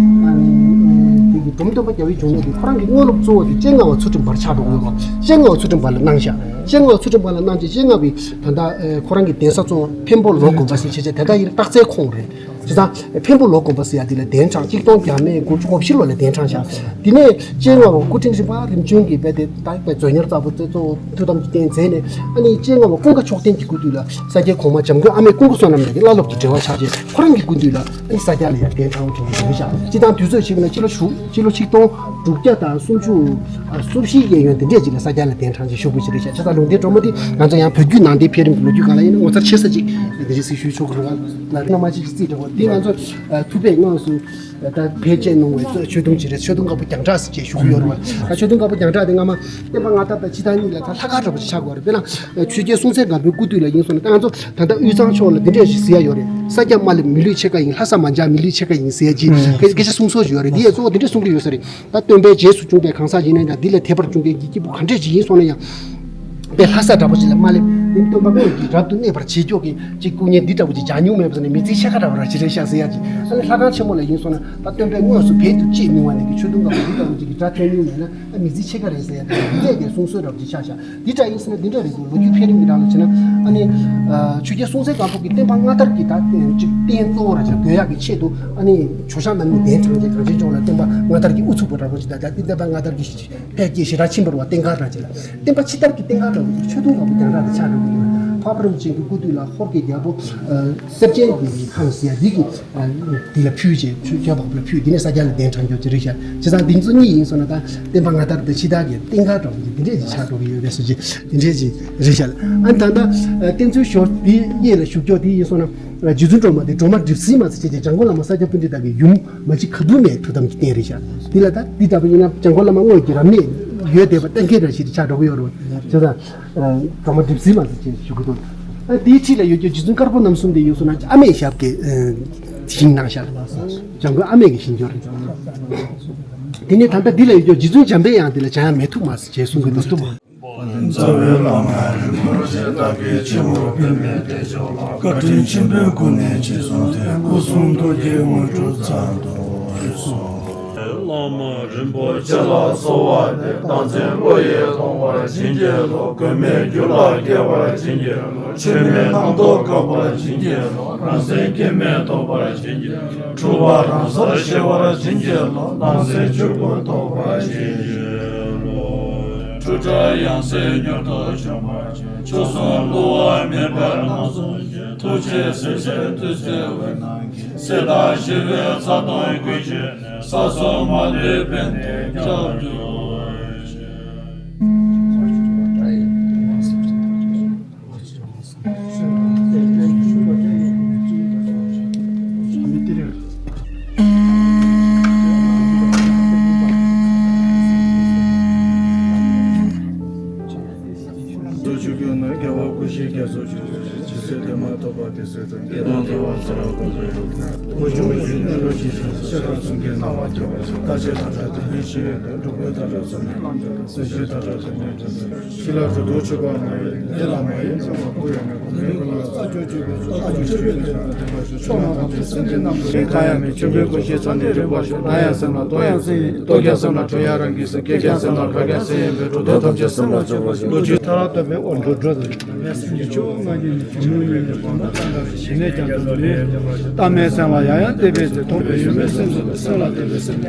ཨ་ནི་དེ་གི་འབྲོམ་སྟོན་པ་རྒྱལ་བའི་འབྱུང་གནས་དེ་ཁོ་རང་གི་དངོས་སློབ་གཙོ་བོ་དེ་སྤྱན་སྔ་བ་ཚུལ་ཁྲིམས་དཔལ་ཆགས་འགྲོ་གི་ཡོད་རེད་བ། སྤྱན་སྔ་བ་ཚུལ་ཁྲིམས་དཔལ་ལ་གནང་ཤག། སྤྱན་སྔ་བ་ཚུལ་ཁྲིམས་དཔལ་ལ་གནང་རྗེས་སྤྱན་སྔ་བའི་ད་ལྟ་ཁོ་རང་གི་གདན་ས་གཙོ་བོ་འཕན་པོ་ལོ་དགོན་པ་ཟེར་བྱས་བྱས་དེ་ད་ཡིན་སྟག་རྩེའི་ཁོངས་རེད། བྱས་ཙང་འཕན་པོ་ལོ་གོམ་པ་ཟེར་ཡ་དེ་ལ་གདན་དྲངས། གཅིག་སྟོང་བརྒྱ་མེད་དགུ་བཅུ་གོ་བཞི་ལོ་ལ་གདན་དྲངས་བཞག་དེ་ནས་སྤྱན་སྔ་བ་སྐུ་ཕྲེང་རིམ་པ་རིམ་བྱོན་གྱི་དཔེ་དེ་ད་དཔེ་མཛོད་གཉེར་ཙམ་པོ་དེ་གཙོ་བོ་ཐུགས་དམ་གྱི་རྟེན་མཛད་ནས། ཨ་ནི་སྤྱན་སྔ་བ་ཀུན་དགའ་མཆོག་ལྡན་གྱི་སྐུ་དུས་ལ་ས་སྐྱའི་གོང་མ་འཇམ་མགོན་ཨ་མའི་སྐུ་འཁོར་བསོད་ནམས་ལགས་ཀྱི་བླ་སློབ་ཀྱི་འབྲེལ་བ་ཆགས་རྗེས་ཁོ་རང་གི་སྐུ་དུས་ལ་ཨ་ནི་ས་སྐྱ་ལ་ཡང་གདན་དྲངས་བྱུང་བ་རེད་ཤག་སྤྱིར་བཏང་དུས་ཚོད་བྱས་པ་ན་སྤྱི་ལོ་གཞུག་སྤྱི་ལོ་ཆིག་སྟོང་དྲུག་བརྒྱ་དང་སུམ་ཅུ་སོ་བཞིའི་གཡས་གཡོན་དེ་འདྲས་ཅིག་ལ་ས་སྐྱ་ལ་གདན་དྲངས་བྱས་བཞུགས་པ་ཞིག་རེད་ཤག་བྱས་ཙང་ལུང་བསྟན་སྒྲོལ་མ་དེ་ང་ཚོ་ཡང་བོད་བརྒྱུད་ནང་བསྟན་འཕེལ་རིམ་གྱི་ལོ་རྒྱུས་སྒང་ལ་ཡིན་ན་ངོ་མཚར་ཆེ་ས་ཅིག་དེ་འདྲས་ཞིག་ཞུས་ཆོག་གི་རེད་བ། ལ་རིགས་སྣ་མང་ཅིག་གི་རྩིས་འདྲ་བོ་དེ་ང་ཚོ་ཐུབ་པས་དངོས་སུ། ད་བེད་སྤྱད་གནང་བའི་ཆོས་དུང་ཅིག་རེད། ཆོས་དུང་དཀར་པོ་རྒྱང་གྲགས་ཟེར་ཅེས་ཞུ་གི་ཡོད་རེད་བ། ད་ཆོས་དུང་དཀར་པོ་རྒྱང་གྲགས་དེ་སྔ་མ་བསྟན་པ་སྔ་དར་དང་ཕྱི་དར་གཉིས་ལ་ད་ལྷག་དཀར་འདྲ་པོ་ཅིག་ཆགས་ཀྱི་ཡོད་རེད། དཔེར་ན་ཆོས་རྒྱལ་སྲོང་བཙན་སྒམ་པོའི་སྐུ་དུས་ལ་ཡིན་སོང་ན་ད་ང་ཚོ་ད་ལྟ་དབུས་གཙང་ཕྱོགས་ལ་འདི་འདྲས་ཞིག་ཟེར་ཡ་ཡོད་རེད། ས་སྐྱ་དམའ་ལས་མི་ལུས་ཕྱེད་ཀ་ཡིན། ལྷ་ས་མ་འཇགས་མི་ལུས་ཕྱེད་ཀ་ཡིན་ཟེར་ཡ་ཅིག་སྐད་ཆ་གསུང་སྲོལ་ཞིག་ཡོད་རེད། འདི་ཡ་གཙོ་བོ་འདི་འདྲས་གསུང་གི་ཡོད་ས་རེད། ད་སྟོན་པའི་རྗེས་སུ་བྱུང་བའི་གང་ཟག་ཡིན་ན་ཡང་། འདི་ལས་ཐེབས་པར་བྱུང་བའི་གི་སྐྱེས་བུ་ག་འདྲས་ཅིག་ཡིན་སོང་ན་ཡང་། དཔེ་ལྷ་ས་འདྲ་པོ་ཅིག་ལ་མ་སླེབས་ནས་སྟོན་པ་དངོས་ཀྱིས་རབ་ཏུ་གནས་པར་བྱེད་ཕྱོགས་ཀྱི་ཅིག་སྐུ་བརྙན་འདི་འདྲ་པོ་ཅིག་མཇལ་མྱོང་མེད་པ་སོང་ན་མི་ཚེ་ཕྱེད་ཀ་འདྲ་པོ་ར་ཅིག་རེད་ཤག་ཟེར་ཡ་ཅིག་ཨ་ནི་ལྷ་ཁང་ཆེན་མོ་ལ་ཡིན་སོང་ན་ད་སྟོན་པས་དངོས་སུ་བོད་དུ་སྐྱེས་མྱོང་བ་ནས་ཀྱི་ཆོས་དུང་དཀར་པོ་འདི་འདྲ་པོ་ཅིག་གི་སྒྲ་ཐོས་མྱོང་མེད་ན་ཨ་མི་ཚེ་ཕྱེད་ཀ་རེད་ཟེར་ཡ་དེ་འདི་འདྲས་ཀྱི་གསུང་སྲོལ་འདྲ་པོ་ཅིག་ཆགས་ཤག་འདི་འདྲ་ཡིན་སོང་ན་འདི་འདྲ་རེད་འདུག་ལོ་རྒྱུས་འཕེལ་རིམ་གྱི་སྒང་ལ་བྱས་ན། ཨ་ནི་ཆོས་རྒྱལ་སྲོང་བཙན་སྒམ་པོ་གི་བསྟན་པ་སྔ་དར་གྱི་ད་ཅིག་རྟེན་གཙོ་བོ་ར་ཅིག་དགོས་ཡག་གི་ཆེད་དུ་ཨ་ནི་ཇོ་ཤཱཀ་རྣམ་གཉིས་གདན་དྲངས་ཏེ་གངས་ཅན་ལྗོངས་ལ་བསྟན་པ་སྔ་དར་གྱི་དབུ་ཚུགས་པ་འདྲ་པོ་ཅིག་དང་། ད་ལྟའི་བསྟན་པ་སྔ་དར་གྱི་འཕེལ་རྒྱས་ཞེ་དྲག་ཕྱིན་པ་རེད་བ། བསྟན་ཁང་རང་ཅིག་ལ། བསྟན་པ་ཕྱི་དར་གྱི་བསྟན་ཁང་འདྲ་བོ་ཅིག་ཆོས་དུང་དཀར་པོ་རྒྱང་གྲགས་དེ་ཆགས་འགྲོ་གི་འདུག་འཕགས་པ་རིན་པོ་ཆེ་གི་སྐུ་དུས་ལ་ཧོར་གྱི་རྒྱལ་པོ་གསེར་ཆེན་གྱི་ཁམས་ཟེར་ཡ་འདི་གི་དེ་ལ་ཕུལ་བྱས་ཆོས་ཁྱབ་འཕགས་པ་ལ་ཕུལ། དེ་ནས་ས་སྐྱ་ལ་གདན་དྲངས་རྒྱུ་ཅིག་རེད་ཤག་བྱས་ཙང་འདི་ཚོ་གཉིས་ཡིན་སོང་ན་ད་བསྟན་པ་སྔ་དར་དང་ཕྱི་དར་གྱི་བསྟན་ཁང་འདྲ་བོ་ཅིག་འདི་འདྲས་ཅིག་ཆགས་འགྲོ་གི་ཡོད་པའི་བཟོ་ཅིག་འདི་འདྲས་ཅིག་རེད་ཤག་ཨ་ནི་ད་ལྟ་བསྟན་ཚུལ་ཞོར་དེ་གཡས་ལ་བཞུགས་ཀྱོག་དེ་ཡིན་སོང་ན་རྗེ་བཙུན་སྒྲོལ་མ་དེ་སྒྲོལ་མ་གྲིབ་བསིལ་མ་ཟེར་བྱས་ཏེ་འཇམ་མགོན་བླ་མ་ས་སྐྱ་པཎྜི་ཏ་གི་ཡུམ། མ་གཅིག་ཁ་བུབ་མའི་ཐུགས་དམ་གྱི་རྟེན་རེད་ཤག་འདི་ལ་ད་འདི་ལྟ་བུ་ཡིན་ན་འཇམ་མགོན་བླ་མ་དངོས་ཀྱི་རབ་གནས་ཡོད་བསྡད་པ་གཏན་འཁེལ་འདྲ་ཞིག་ཆགས་འགྲོ་གི་ཡོད་རེད། བྱས་ཙང་སྒྲོལ་མ་གྲིབ་བསིལ་མ་ཟེར་ཅེས་ཞུ་གི་འདུག་ཨ་དེའི་འཁྲིས་ལ་ཡོད་རྒྱུ་རྗེ་བཙུན་དཀར་པོ་རྣམ་གསུམ་དེ་ཡིན་སོང་ན་ཨ་མའི་ཞབས་ཀྱི་བཞེངས་གནང་ཤག་འཇམ་མགོན་ཨ་མའི་གི་བཞེངས་ཀྱོག་རེད། དེ་ནས་ད་ལྟ་འདི་ལ་ཡོད་རྒྱུ་རྗེ་བཙུན་འཇམ་པའི་དབྱངས་དེ་ལ་འཇམ་དབྱངས་མེ་ཐུབ་མ་ཟེར་ཅེས་གསུང་གི་འདུག་རྩ་བའི་བླ་མ་རིན་པོ་ཆེ་བདག་གིས་ཕྱི་དབུར་བོད་མིའི་བདེ་མཆོག་ལ། བཀའ་དྲིན་ཆེན་པོའི་སྒོ་ནས་རྗེས་བཟུང་སྟེ། སྐུ་གསུང་ཐུགས་ཀྱི་དངོས་གྲུབ་སྩལ་དུ་གསོལ། བླ་མ་རིན་པོ་ཆེ་ལ་གསོལ་བ་འདེབས། བདག་འཛིན་བློ་ཡིས་ལྡོག་པར་བྱིན་གྱིས་རློབས། མགོན་མེད་རྒྱུད་ལ་སྐྱེ་བར་བྱིན་གྱིས་རློབས། ཆོས་མེད་རྣམ་རྟོག་འགག་པར་བྱིན་གྱིས་རློབས། རང་སེམས་སྐྱེ་མེད་རྟོགས་པར་བྱིན་གྱིས་རློབས། འཁྲུལ་པ་རང་སར་ཞི་བར་བྱིན་གྱིས་རློབས། སྣང་སྲིད་ཆོས་སྐུ་རྟོགས་པར་བྱིན་གྱིས་རློབས། འཁྲུལ་བྲལ་ཡང་སྲིད་མྱུར་དུ་བྱོན་པར་ཤོག། མཆོག་གསུམ་བསླུ་བ་མེད་པའི་ལམ་བཟང་ཞིང་། ཐུགས་རྗེས་བསིལ་ཟེར་བདུད་རྩིའི་འོད་སྣང་གིས། སྲིད་དང་ཞི་བའི་རྩ་དོན་ཀུན་ཤེས་ནས། ས་གསུམ་མ་ལུས་ཕན་བདེའི་རྒྱལ་དུ་གཤེགས། ཆོས་ཀྱི་རྒྱལ་བ་སྐུ་བཞིའི་རྒྱལ་སྲས་ཆོས་ཀྱི་ཇི་སྲིད་དེ་མ་ཐོབ་པ་དེ་སྲིད་དུ། བདེ་དང་བདེ་བར་གསལ་བ་ཀུན་ཏུ་ཡོད། དགུ་འབྱུང་བཞི་གནས་ལུགས་ཇི་བཞིན་ཤེས་རབ་གསུམ་གྱིས་སྣང་བ་རྒྱས་པར་ཤོག། བརྟག་དཔྱད་དང་བྲལ་ཏེ་ཉེར་ཞི་ཡོན་ཏན། སྒྲུབ་པའི་མཐའ་བྲལ་ཟབ་མོའི་ལམ་དུ། སྲིད་ཞིའི་མཐའ་བྲལ་ཐོབ་ནས་ཐོབ་པའི། ཤི་ལ་རུ་ཏོ་ཆོད་པ་མ་ཡིན། འདི་ལ་མ་ཡིན་ཚངས་པ་ཁུར་ཡང་མེད། གོ་མིན་ཀུན་ལ་ས་ཕྱོགས་སྤྱོད་པའི་ཕྱོགས། ཕྱོགས་ནས་ཐམས་ཅད་སེམས་ཅན་རྣམས་སུ། གང་ཡང་མེད་མཆོད་པའི་སྒོ་འབྱེད་ཚངས་ནས་རིག་པར་ཤོག། ལྟ་ཡང་སེམས་ལ། རྟོག་ཡང་སེམས་ཡིན། རྟོག་ཀྱང་སེམས་ལ། གྲོལ་ཡང་རང་གི་སེམས། སྐྱེ་ཀྱང་སེམས་ལ། འགག་ཀྱང་སེམས་ཡིན་པས། གྲོལ་སྡེ་ཐམས་ཅད་སེམས་ལ་སྤྱོད་པར་ཤོག། བློ་ཆོས་ཐར་སྟོན་པའི་དབང་དུ་འགྲོ་ཟེར། ལས་སེམས་ཀྱི་སྤྱོད་པ་ལྔ་ཉིད་ནི། གཞི་གནས་ཡོན་ཏན་གཞན་དག་ལ་ཞི་གནས་ཀྱང་དུ་མེད། ལྟ་མིན་སེམས་ལ་ཡང་ཡང་བལྟས་པའི་ཚེ། མཐོང་བའི་ཡུལ་མིན་སེམས་སུ་སེམས་ལ་བལྟས་པའི་ཚེ།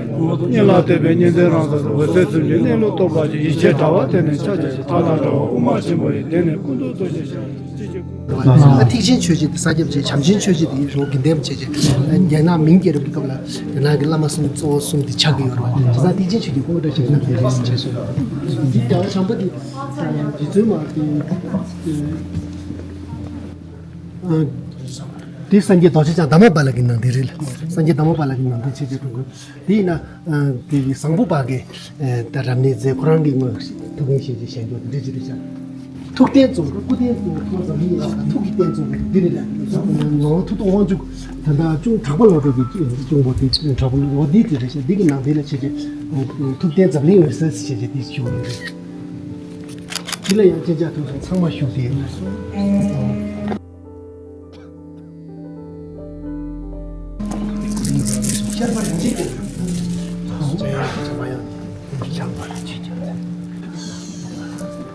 གཉིད་ལ་བལྟས་པའི་གཉིད་དོན་རང་སོ་སོ། འོད་གསལ་ཚུལ་གྱི་གནས་ལུགས་རྟོགས་པར་བྱེད། ཡིད་ཆེས་དྲ་བ་དེ་ནི་ཕྱག་རྒྱ་ཆེ། ཐག་དང་འདྲ་བ་དབུ་མ་ཆེན་པོ་ཡི། དེ་ནི་ཀུན་ཏུ་རྟོག་ཞེས་བྱ། ཐེག་ཆེན་ཆོས་སྤྱི་དེ་ས་སྐྱ་བྱས། བྱམས་ཆེན་ཆོས་སྤྱི་དེ་ཡིན་རོགས་དགེ་ལྡན་བྱས་བྱས། རྒྱ་ནག་མིང་སྐྱེ་རབས་ཀྱི་སྐབས་ལ་རྒྱ་ནག་གི་བླ་མ་གསུམ་གཙོ་བོ་གསུམ་དེ་ཆགས་ཀྱི་ཡོད་རེད་བ། དེ་ས་ཐེག་ཆེན་ཆོས་སྤྱི་ཁོང་ཁྲ་ཞིག་ན་དེ་རེད་ཟེར་བྱས་སོང་། འདི་རྒྱ་གར་བྱམས་པ་དེ་རྗེ་བཙུན་མ་དེ། དེ་སངས་རྒྱས་རྡོ་རྗེ་འཆང་དྷརྨ་པཱ་ལ་གི་ནང་དེ་རེད་ལ། སངས་རྒྱས་དྷརྨ་པཱ་ལ་གི་ནང་དེ་བྱས་བྱས་འགྲོ་དགོས། དེ་ཡིན་ན། དེ་གི་བཟང་པོ་པ་གི་ད་རབ་གནས་མཛད། ཁོ་རང་གི་ངོས་ཐུགས་འགན་བཞེས་བྱས་བཞེངས་རྒྱུ་དེ་འདྲ་ཅིག་རེད་ཤག་ཐུགས་རྟེན་གཙོ་བོ་སྐུ་རྟེན་གཙོ་བོ་ཐུགས་འཛམ་གླིང་ཡིན་ཤག་ཐུགས་ཀྱི་རྟེན་གཙོ་བོ་འདི་རེད་ལ། ངོ་བོ་ཐུགས་དང་དབང་ཕྱུག་ད་ལྟ་ཅུང་དྲག་པོ་ལོ་གྲོགས་ཀྱི་གཅུང་པོ་དེ་དྲག་པོ་ལོ་འདི་དེ་རེད་ཤག་འདི་གི་ནང་དེ་ལ་བྱས་བྱས་ཐུགས་རྟེན་འཛམ་གླིང་འོད་གསལ་ཟེར་བྱས་བྱས་དེ་ཞུ་གི་རེད། འདི་ལ་ཡང་སྤྱན་ཆབ་ཐུགས་གསུམ་ཚང་མ་བཞུགས་ཏེ། ཤར་པ་རིན་ཆེན་གྱི་ལྗང་ཡང་ལྗང་མ་ཡང་ཤར་པ་རིན་ཆེན་གྱི།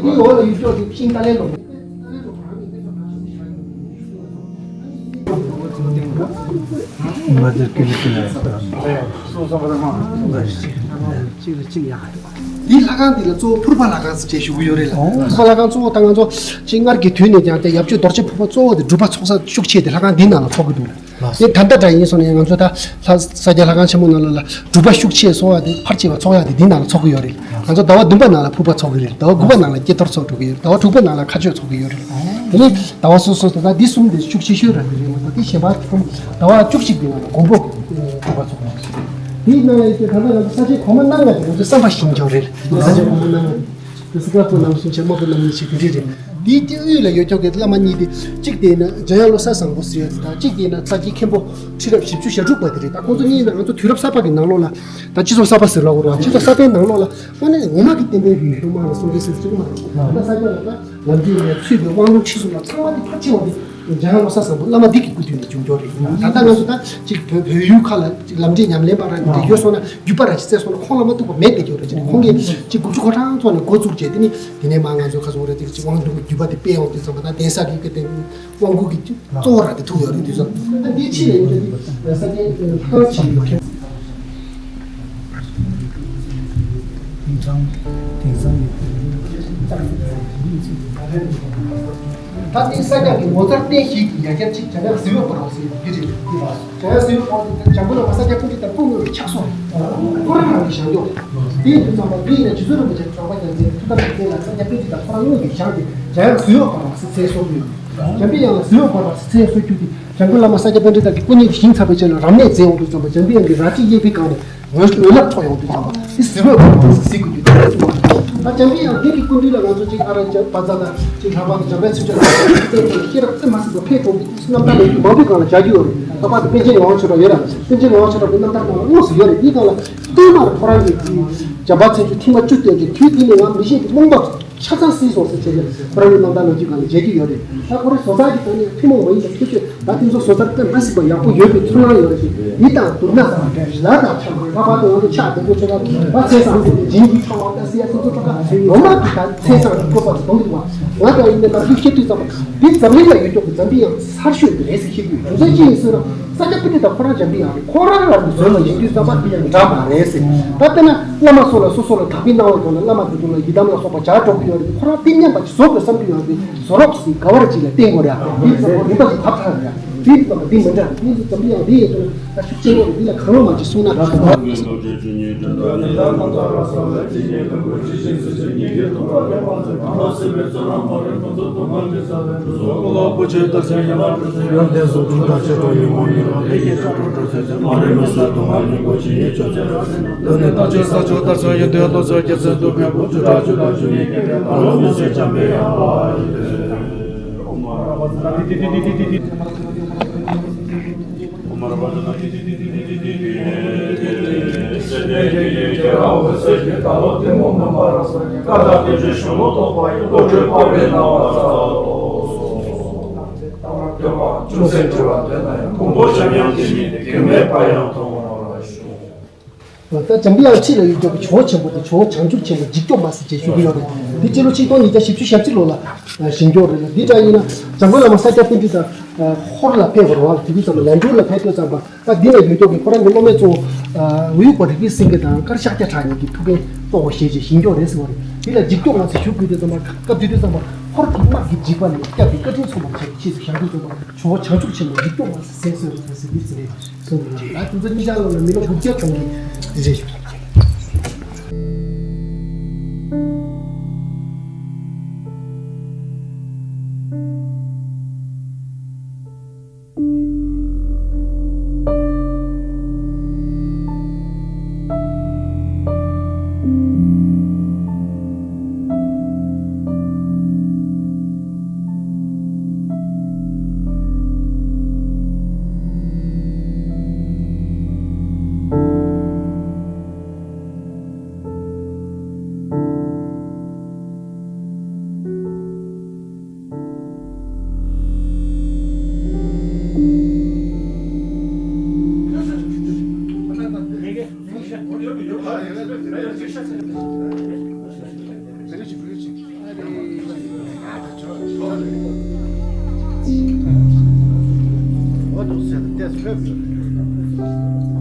འདི་འོག་ལ་ཡོད་ཅོག་དེ་ཤིང་ཏ་ལའི་ལོ། འདི་ལྷ་ཁང་འདི་ལ་གཙོ་བོ་ཕུར་པ་ལྷ་ཁང་ཟེར་བྱས་ཞུ་གི་ཡོད་རེད་ལ། ཨོ། ཕུར་པ་ལྷ་ཁང་ཟེར་བྱས་ཞུ་གི་ཡོད་རེད་ལ། ཨོ། ཕུར་པ་ལྷ་ཁང་གཙོ་བོ་ད་ང་ཚོ་ཅིག་སྔར་གྱི་དུས་ནས་ཀྱང་དེ་ཡབ་ཆོས་རྡོ་རྗེ་ཕུར་པ་གཙོ་བོ་དེ་སྒྲུབ་པ་ཚོགས་ས་ཤུགས་ཆེ་དེ་ལྷ་ཁང་འདི་ནང་ལ་ཚོགས་ཀྱི་འདུག་ལ། དེ་ད་ལྟ་འདྲ་ཡིན་སོང་ན་ཡང་ང་ཚོ་ད་ལྷ་ས་སྐྱ་ལྷ་ཁང་ཆེན་མོ་ནང་ལ་ལ་སྒྲུབ་པ་ཤུགས་ཆེ་སོང་བ་དེ་ཕར་ཆེ་བ་ཚོགས་ཡག་དེ་འདི་ནང་ལ་ཚོགས་ཀྱི་ཡོད་རེད། ང་ཚོ་ཟླ་བ་བདུན་པ་ནང་ལ་ཕུར་པ་ཚོགས་ཀྱི་རེད། ཟླ་བ་དགུ་པ་ནང་ལ་སྐྱེ་གཏོར་ཚོགས་འགྲོ་གི་ཡོད་རེད། ཟླ་བ་དྲུག་པ་ནང་ལ་མཁའ་སྤྱོད་ཚོགས་འགྲོ་གི་ཡོད་རེད། དེ་ནས་ཟླ་བ་སོ་སོ་སོ་ད་འདི་གསུམ་དེ་ཤུགས་ཆེ་ཤོས་ར་དེ་རེད་མ་གཏོགས། དེ་གཞན་པ་ཚང་ཟླ་བ་བཅུ་གཅིག་པའི་ནང་ལ་མགོན་པོ་ཕུར་པ་ཚོགས་འགྲོ་གི་རེད། དེའི་ནང་ལ་ཡོད་པའི་ད་ལྟ་ང་ཚོ་ས་ཆའི་གོང་མ་རྣམ་ལྔ་དེ་ང་ཚོ་བསམ་པ་ཤིང་ཆོག་རེད། ས་ཆའི་གོང་མ་རྣམ་ལྔ་དེ་སུ་ཀ་པོ་རྣམ་གསུམ་ཆེན་མོ་པོ་རྣམ་གཉིས་ཆེ་དེ་འདྲས་རེད། དེའི་དེ་དབུས་ལ་ཡོད་ཀྱོག་གི་བླ་མ་གཉིས་དེ་གཅིག་དེ་ཡིན་ན་འཇམ་དབྱངས་བློ་བཟང་བཟང་པོ་ཟེར་ཡ་དེ་དང་། གཅིག་དེ་ཡིན་ན་རྩ་བརྒྱུད་མཁན་པོ་ཁྲི་རབས་བཞི་བཅུ་ཞེ་དྲུག་པ་དེ་རེད། ད་ཁོང་ཚོ་གཉིས་ཡིན་ན་ང་ཚོ་དུས་རབས་གསར་པ་གི་ནང་ལོགས་ལ་ད་སྤྱི་ཚོགས་གསར་པ་ཟེར་ལབ་དགོས་རེད་བ། སྤྱི་ཚོགས་གསར་པའི་ནང་ལོགས་ལ་དངོས་གནས་ངོ་མ་གི་བསྟན་པའི་རིག་གཞུང་མ་ལ་སྲུང་སྐྱོབ་ཟེར་བཅུག་མ་རེད། ད་ས་སྐྱ་ལ་ད་ལམ་འབྲས་ལ་ཚུད་པའི་དབང་ལུང་ཁྲིད་གསུམ་ལ་ཚང་མ་དེ་ཕལ་ཆེ་བ་དེ་འཇམ་དབྱངས་བློ་བཟང་བཟང་པོ་བླ་མ་འདི་གི་སྐུ་དུས་ནས་བྱུང་ཀྱོག་རེད། ད་ལྟ་ང་ཚོ་ད་ཅིག་བོད་བོད་ཡུལ་ཁག་ལ་ཅིག་ལམ་འབྲས་ཉམས་ལེན་པ་ར་འདི་ཡོད་སོང་ན་རྒྱུད་པ་ར་ཅིག་བཙལ་སོང་ན་ཁོང་ལ་མ་ཐུག་པ་མེད་བསྡད་ཀྱོག་རེད། ཅེས་ནས་ཁོང་གིས་ཅིག་དགུ་བཅུ་གོ་གྲངས་ཐོག་ནས་འགོ་བཙུགས་བྱས། དེ་ནི་དེ་ནས་མ་ང་ཚོ་ཁ་སོང་རེད། དེ་ཅིག་དབང་སྒྲུབ་ཀྱི་རྒྱུད་པ་དེ་སྤེལ་ཡོང་དུས་ཙམ་པ་ད་གདན་ས་གི་གི་དེ་དབང་བསྐུར་གྱི་གཙོ་བོ་ར་དེ་ཐུག་ཡོད་རེད། དུས་ཙམ་ད་འདི་ཕྱི་ལ་ཡིན་དུས་ས་སྐྱའི་ལྷ་ཁང་ཆེན་པོ་ཁྱེད། དེང་སང་དེང་སང་ཡོད། ད་ལྟའི་ས་སྐྱ་གི་ངོ་མཚར་རྟེན་བཞི་གི་ཡ་གྱལ་གཅིག་འཇམ་དབྱངས་གཟི་འོད་འབར་བ་ཟེར་བའི་འདི་རེད། འཇམ་དབྱངས་གཟི་འོད་འབར་བ་དེ་འཇམ་མགོན་བླ་མ་ས་སྐྱ་པཎྜི་ཏ་སྐུ་དངོས་ཀྱི་ཕྱག་སོར་ཁོ་རང་རང་གི་བཞེངས་ཀྱོག་རེད། དེའི་དུས་ཙམ་པ་འདི་ཡིན་ན་རྗེ་བཙུན་རིན་པོ་ཆེ་འབྲོག་པ་རྒྱལ་མཚན་ཐུགས་དམ་གྱི་རྟེན་ལ་ས་སྐྱ་པཎྜི་ཏ་ཁོ་རང་དངོས་ཀྱི་བཞེངས་ཏེ་འཇམ་དབྱངས་གཟི་འོད་འབར་བ་ཟེར་མཚན་གསོལ་གྱི་ཡོད། འཇམ་པའི་དབྱངས་ལ་གཟི་འོད་འབར་བ་ཟེར་མཚན་གསོལ་རྒྱུ་དེ་འཇམ་མགོན་བླ་མ་ས་སྐྱ་པཎྜི་ཏ་གི་སྐུ་བརྙན་དེ་བཞེངས་ཚར་བའི་རྗེས་ལ་རབ་གནས་མཛད་འོང་དུས་ཙམ་པ་འཇམ་པའི་དབྱངས་ཀྱི་རལ་གྲི་གཡས་འཕེན་སྒང་ནས། འོད་འོད་རླབས་འཕྲོ་ཡོང་དུས་ཙམ་པ་དེ་གཟི་འོད་འབར་བ་ཟེར་གྱི་ཡོད་དེ་རེད། ད་འཇམ་པའི་དབྱངས་འདི་གི་སྐུ་མདུན་ལ་ང་ཚོ་གཅིག་ཨ་ར་བཛྲ་བཛྲ་དང་གཅིག་ལྷག་པར་དུ་འཇམ་དཔལ་མཚན་བརྗོད་ལ་བརྩེ་བའི་ཤེས་རབ་རྩེ་མ་ཟིན་པ་འཕེལ་འགྲོ་གི་རྣམ་ཐར་ལོ་རྒྱུས་མང་པོའི་སྒང་ལ་མཇལ་རྒྱུ་ཡོད་རེད། ལྷག་པར་དུ་པཎ་ཆེན་ངག་དབང་ཆོས་གྲགས་ཡོད་ར། པཎ་ཆེན་ངག་དབང་ཆོས་གྲགས་ཀྱི་རྣམ་ཐར་ནང་ལ་དངོས་སུ་ཡོད་རེད། འདིའི་སྒང་ལ་ཏིལ་མར་ཁོ་རང་གིས་འཇམ་དཔལ་མཚན་བརྗོད་ཐེངས་མ་བཅུ་བསྟན་ཏེ་དུས་འདི་ནས་ང་མི་ཤེས་པའི་རྨོངས་པ། ཆ་ཚང་སིལ་སོང་ཟེར་བྱས་ནས་ཁོ་རང་གི་རྣམ་ཐར་ལོ་རྒྱུས་སྒང་ལ་མཇལ་རྒྱུ་ཡོད་རེད། ད་ཁོ་རང་བཟོ་ལྟ་གི་ཐོག་ནས་ཐུན་མོང་མ་ཡིན་པའི་ཁྱད་ཆོས་ད་དེ་ཚོ་བཟོ་ལྟར་དཔེ་མ་སྲིད་པ་ཡག་པོ་ཡོད་པའི་ཚུལ་སྣང་ཡོད་རེད། དེ་འདི་དང་བསྡུར་ན་ལ་དང་ཆགས་དགོས། ལྷག་པར་དུ་ང་ཚོ་ཕྱག་བདེ་པོ་ཆོ་ག་ད་ཚེ་སང་དེ་འདྲ་སྦྱིན་གྱི་ཆོ་ག་ད་སྲིད་ཡ་སོ་སོ་ཆོ་ག་ངོ་མ་གི་ད་ཚེ་སང་གི་བཀོད་པ་དེ་གཏོང་གི་འདུག་བ། ང་ད་ཡིན་ནའི་ད་ཤུགས་ཆེ་དུས་ཙམ་པ་འདི་འཛམ་གླིང་ལ་ཡོད་ཀྱོག་གི་འཇམ་པའི་དབྱངས་གསར་ཤོས་དེ་རེད་ཟེར་བཤད་རྒྱུ་ཡོད། རྒྱུ་མཚན་ཅི་ཡིན་ཟེར་ན། ས་སྐྱ་པཎྜི་ཏ་ཁོ་རང་འཇམ་པའི་དབྱངས་རེད། ཁོ་རང་རང་གི་ཟོལ་ལ་ཡིན་དུས་ཙམ་པ་འདྲ་མ་རེད་ཟེར། ད་དཔེར་ན་བླ་མ་སོགས་ལ་སོ་སོ་ལ་དག་པའི་སྣང་བ་དགོས་ན་བླ་མ་དེ་ཚོ་ལ་ཡི་དམ་ལ་སོགས་པ་སྦྱར་འགྲོ་གི་ཡོད་རེད། ཁོ་རང་དེ་མཉམ་པ་ཅིག་བཟོ་དགོས་བསམ་གྱི་ཡོད་རེད། བཟོ་རོགས་ཟེར་ག་བར་ཅིག་ལ་བརྟེན་དགོས་རེད། དེ་ཚོ་ཡིན་པ་ཞིག་བབས་ཚར་རེད། དེ་ཡིན་ཙམ་པ་འདི་མི་འདྲ། དེ་ཚོ་འཇམ་པའི་དབྱངས་འདི་ཡིན་ཙང་ད་ཤུགས་ཆེན་པོ་རེད། འདི་ལ་གང་རུང་མ་ཅིག་གསུངས་ན། ད་འཇམ་པའི་དབྱངས་ཁྲིད་ལ་ཡོད་ཀྱོག་གི་ཇོ་བོ་ཆེན་པོ་དེ་ཇོ་བོ་ཆེན་པོ་དེ་ཇོ་བོ་བྱང་ཆུབ་ཆེན་པོ་འཇིགས་སྐྱོབ་མ་ཟེར་བྱས་ཞུ་གི་ཡོད་རེད། འདི་སྤྱི་ལོ་ཆིག་སྟོང་ཉིས་བརྒྱ་བཞི་བཅུ་ཞེ་གཅིག་ལོ་ལ་བཞེངས་ཀྱོག་རེད་ལ། འདི་འདྲ་ཡིན་ན་འཇམ་མགོན་བླ་མ་ས་སྐྱ་པཎྜི་ཏ་ཧོར་ལ་ཕེབས་པ་རེད་བ། དེ་དུས་ཙམ་པ་ལན་གྲུ་ལ་ཕེབས་དུས་ཙམ་པ་ད་འདི་ལ་ཡོད་ཀྱོག་གི་ཁོ་རང་གི་སློབ་མའི་གཙོ་བོ་འོད་དཔལ་རིག་པའི་སེང་གེ་དང་ཀར་ཤཱཀྱ་གྲགས་གཉིས་ཀྱི་ཐུགས་འགན་གཙོ་བོ་བཞེས་བྱས་བཞེངས་ཀྱོག་རེད་ཟེར་བ་རེད། འདི་ལ་འཇིགས་སྐྱོབ་མ་ཟེར་ཞུ་དགོས་དུས་ཙམ་པ་སྐབས་དེ་དུས་ཙམ་པ་ཧོར་གྱི་དམག་གི་འཇིགས་པ་ལས་སྐྱབས་པའི་བཀའ་དྲིན་མཚོན་པར་བྱས་ཆེད་དུ་བཞེངས་དུས་ཙམ་པ་ཇོ་བོ་བྱང་ཆུབ་ཆེན་པོ་འཇིགས་སྐྱོབ་མ་ཟེར་མཚན་གསོལ་རེད་ཟེར་འདི་ཟེར་རེད། གསུངས་ཡོད་རེད། ད་དེ་ཚོ་གཉིས་ཆར་ལོ་ལ་མི་ལོ་དགུ་བརྒྱ་གྱོང་གི་རེ་རེ་ཞུ། འོ་འདུག་ཟེར་ཏེ་ཕེབས་ཡོད།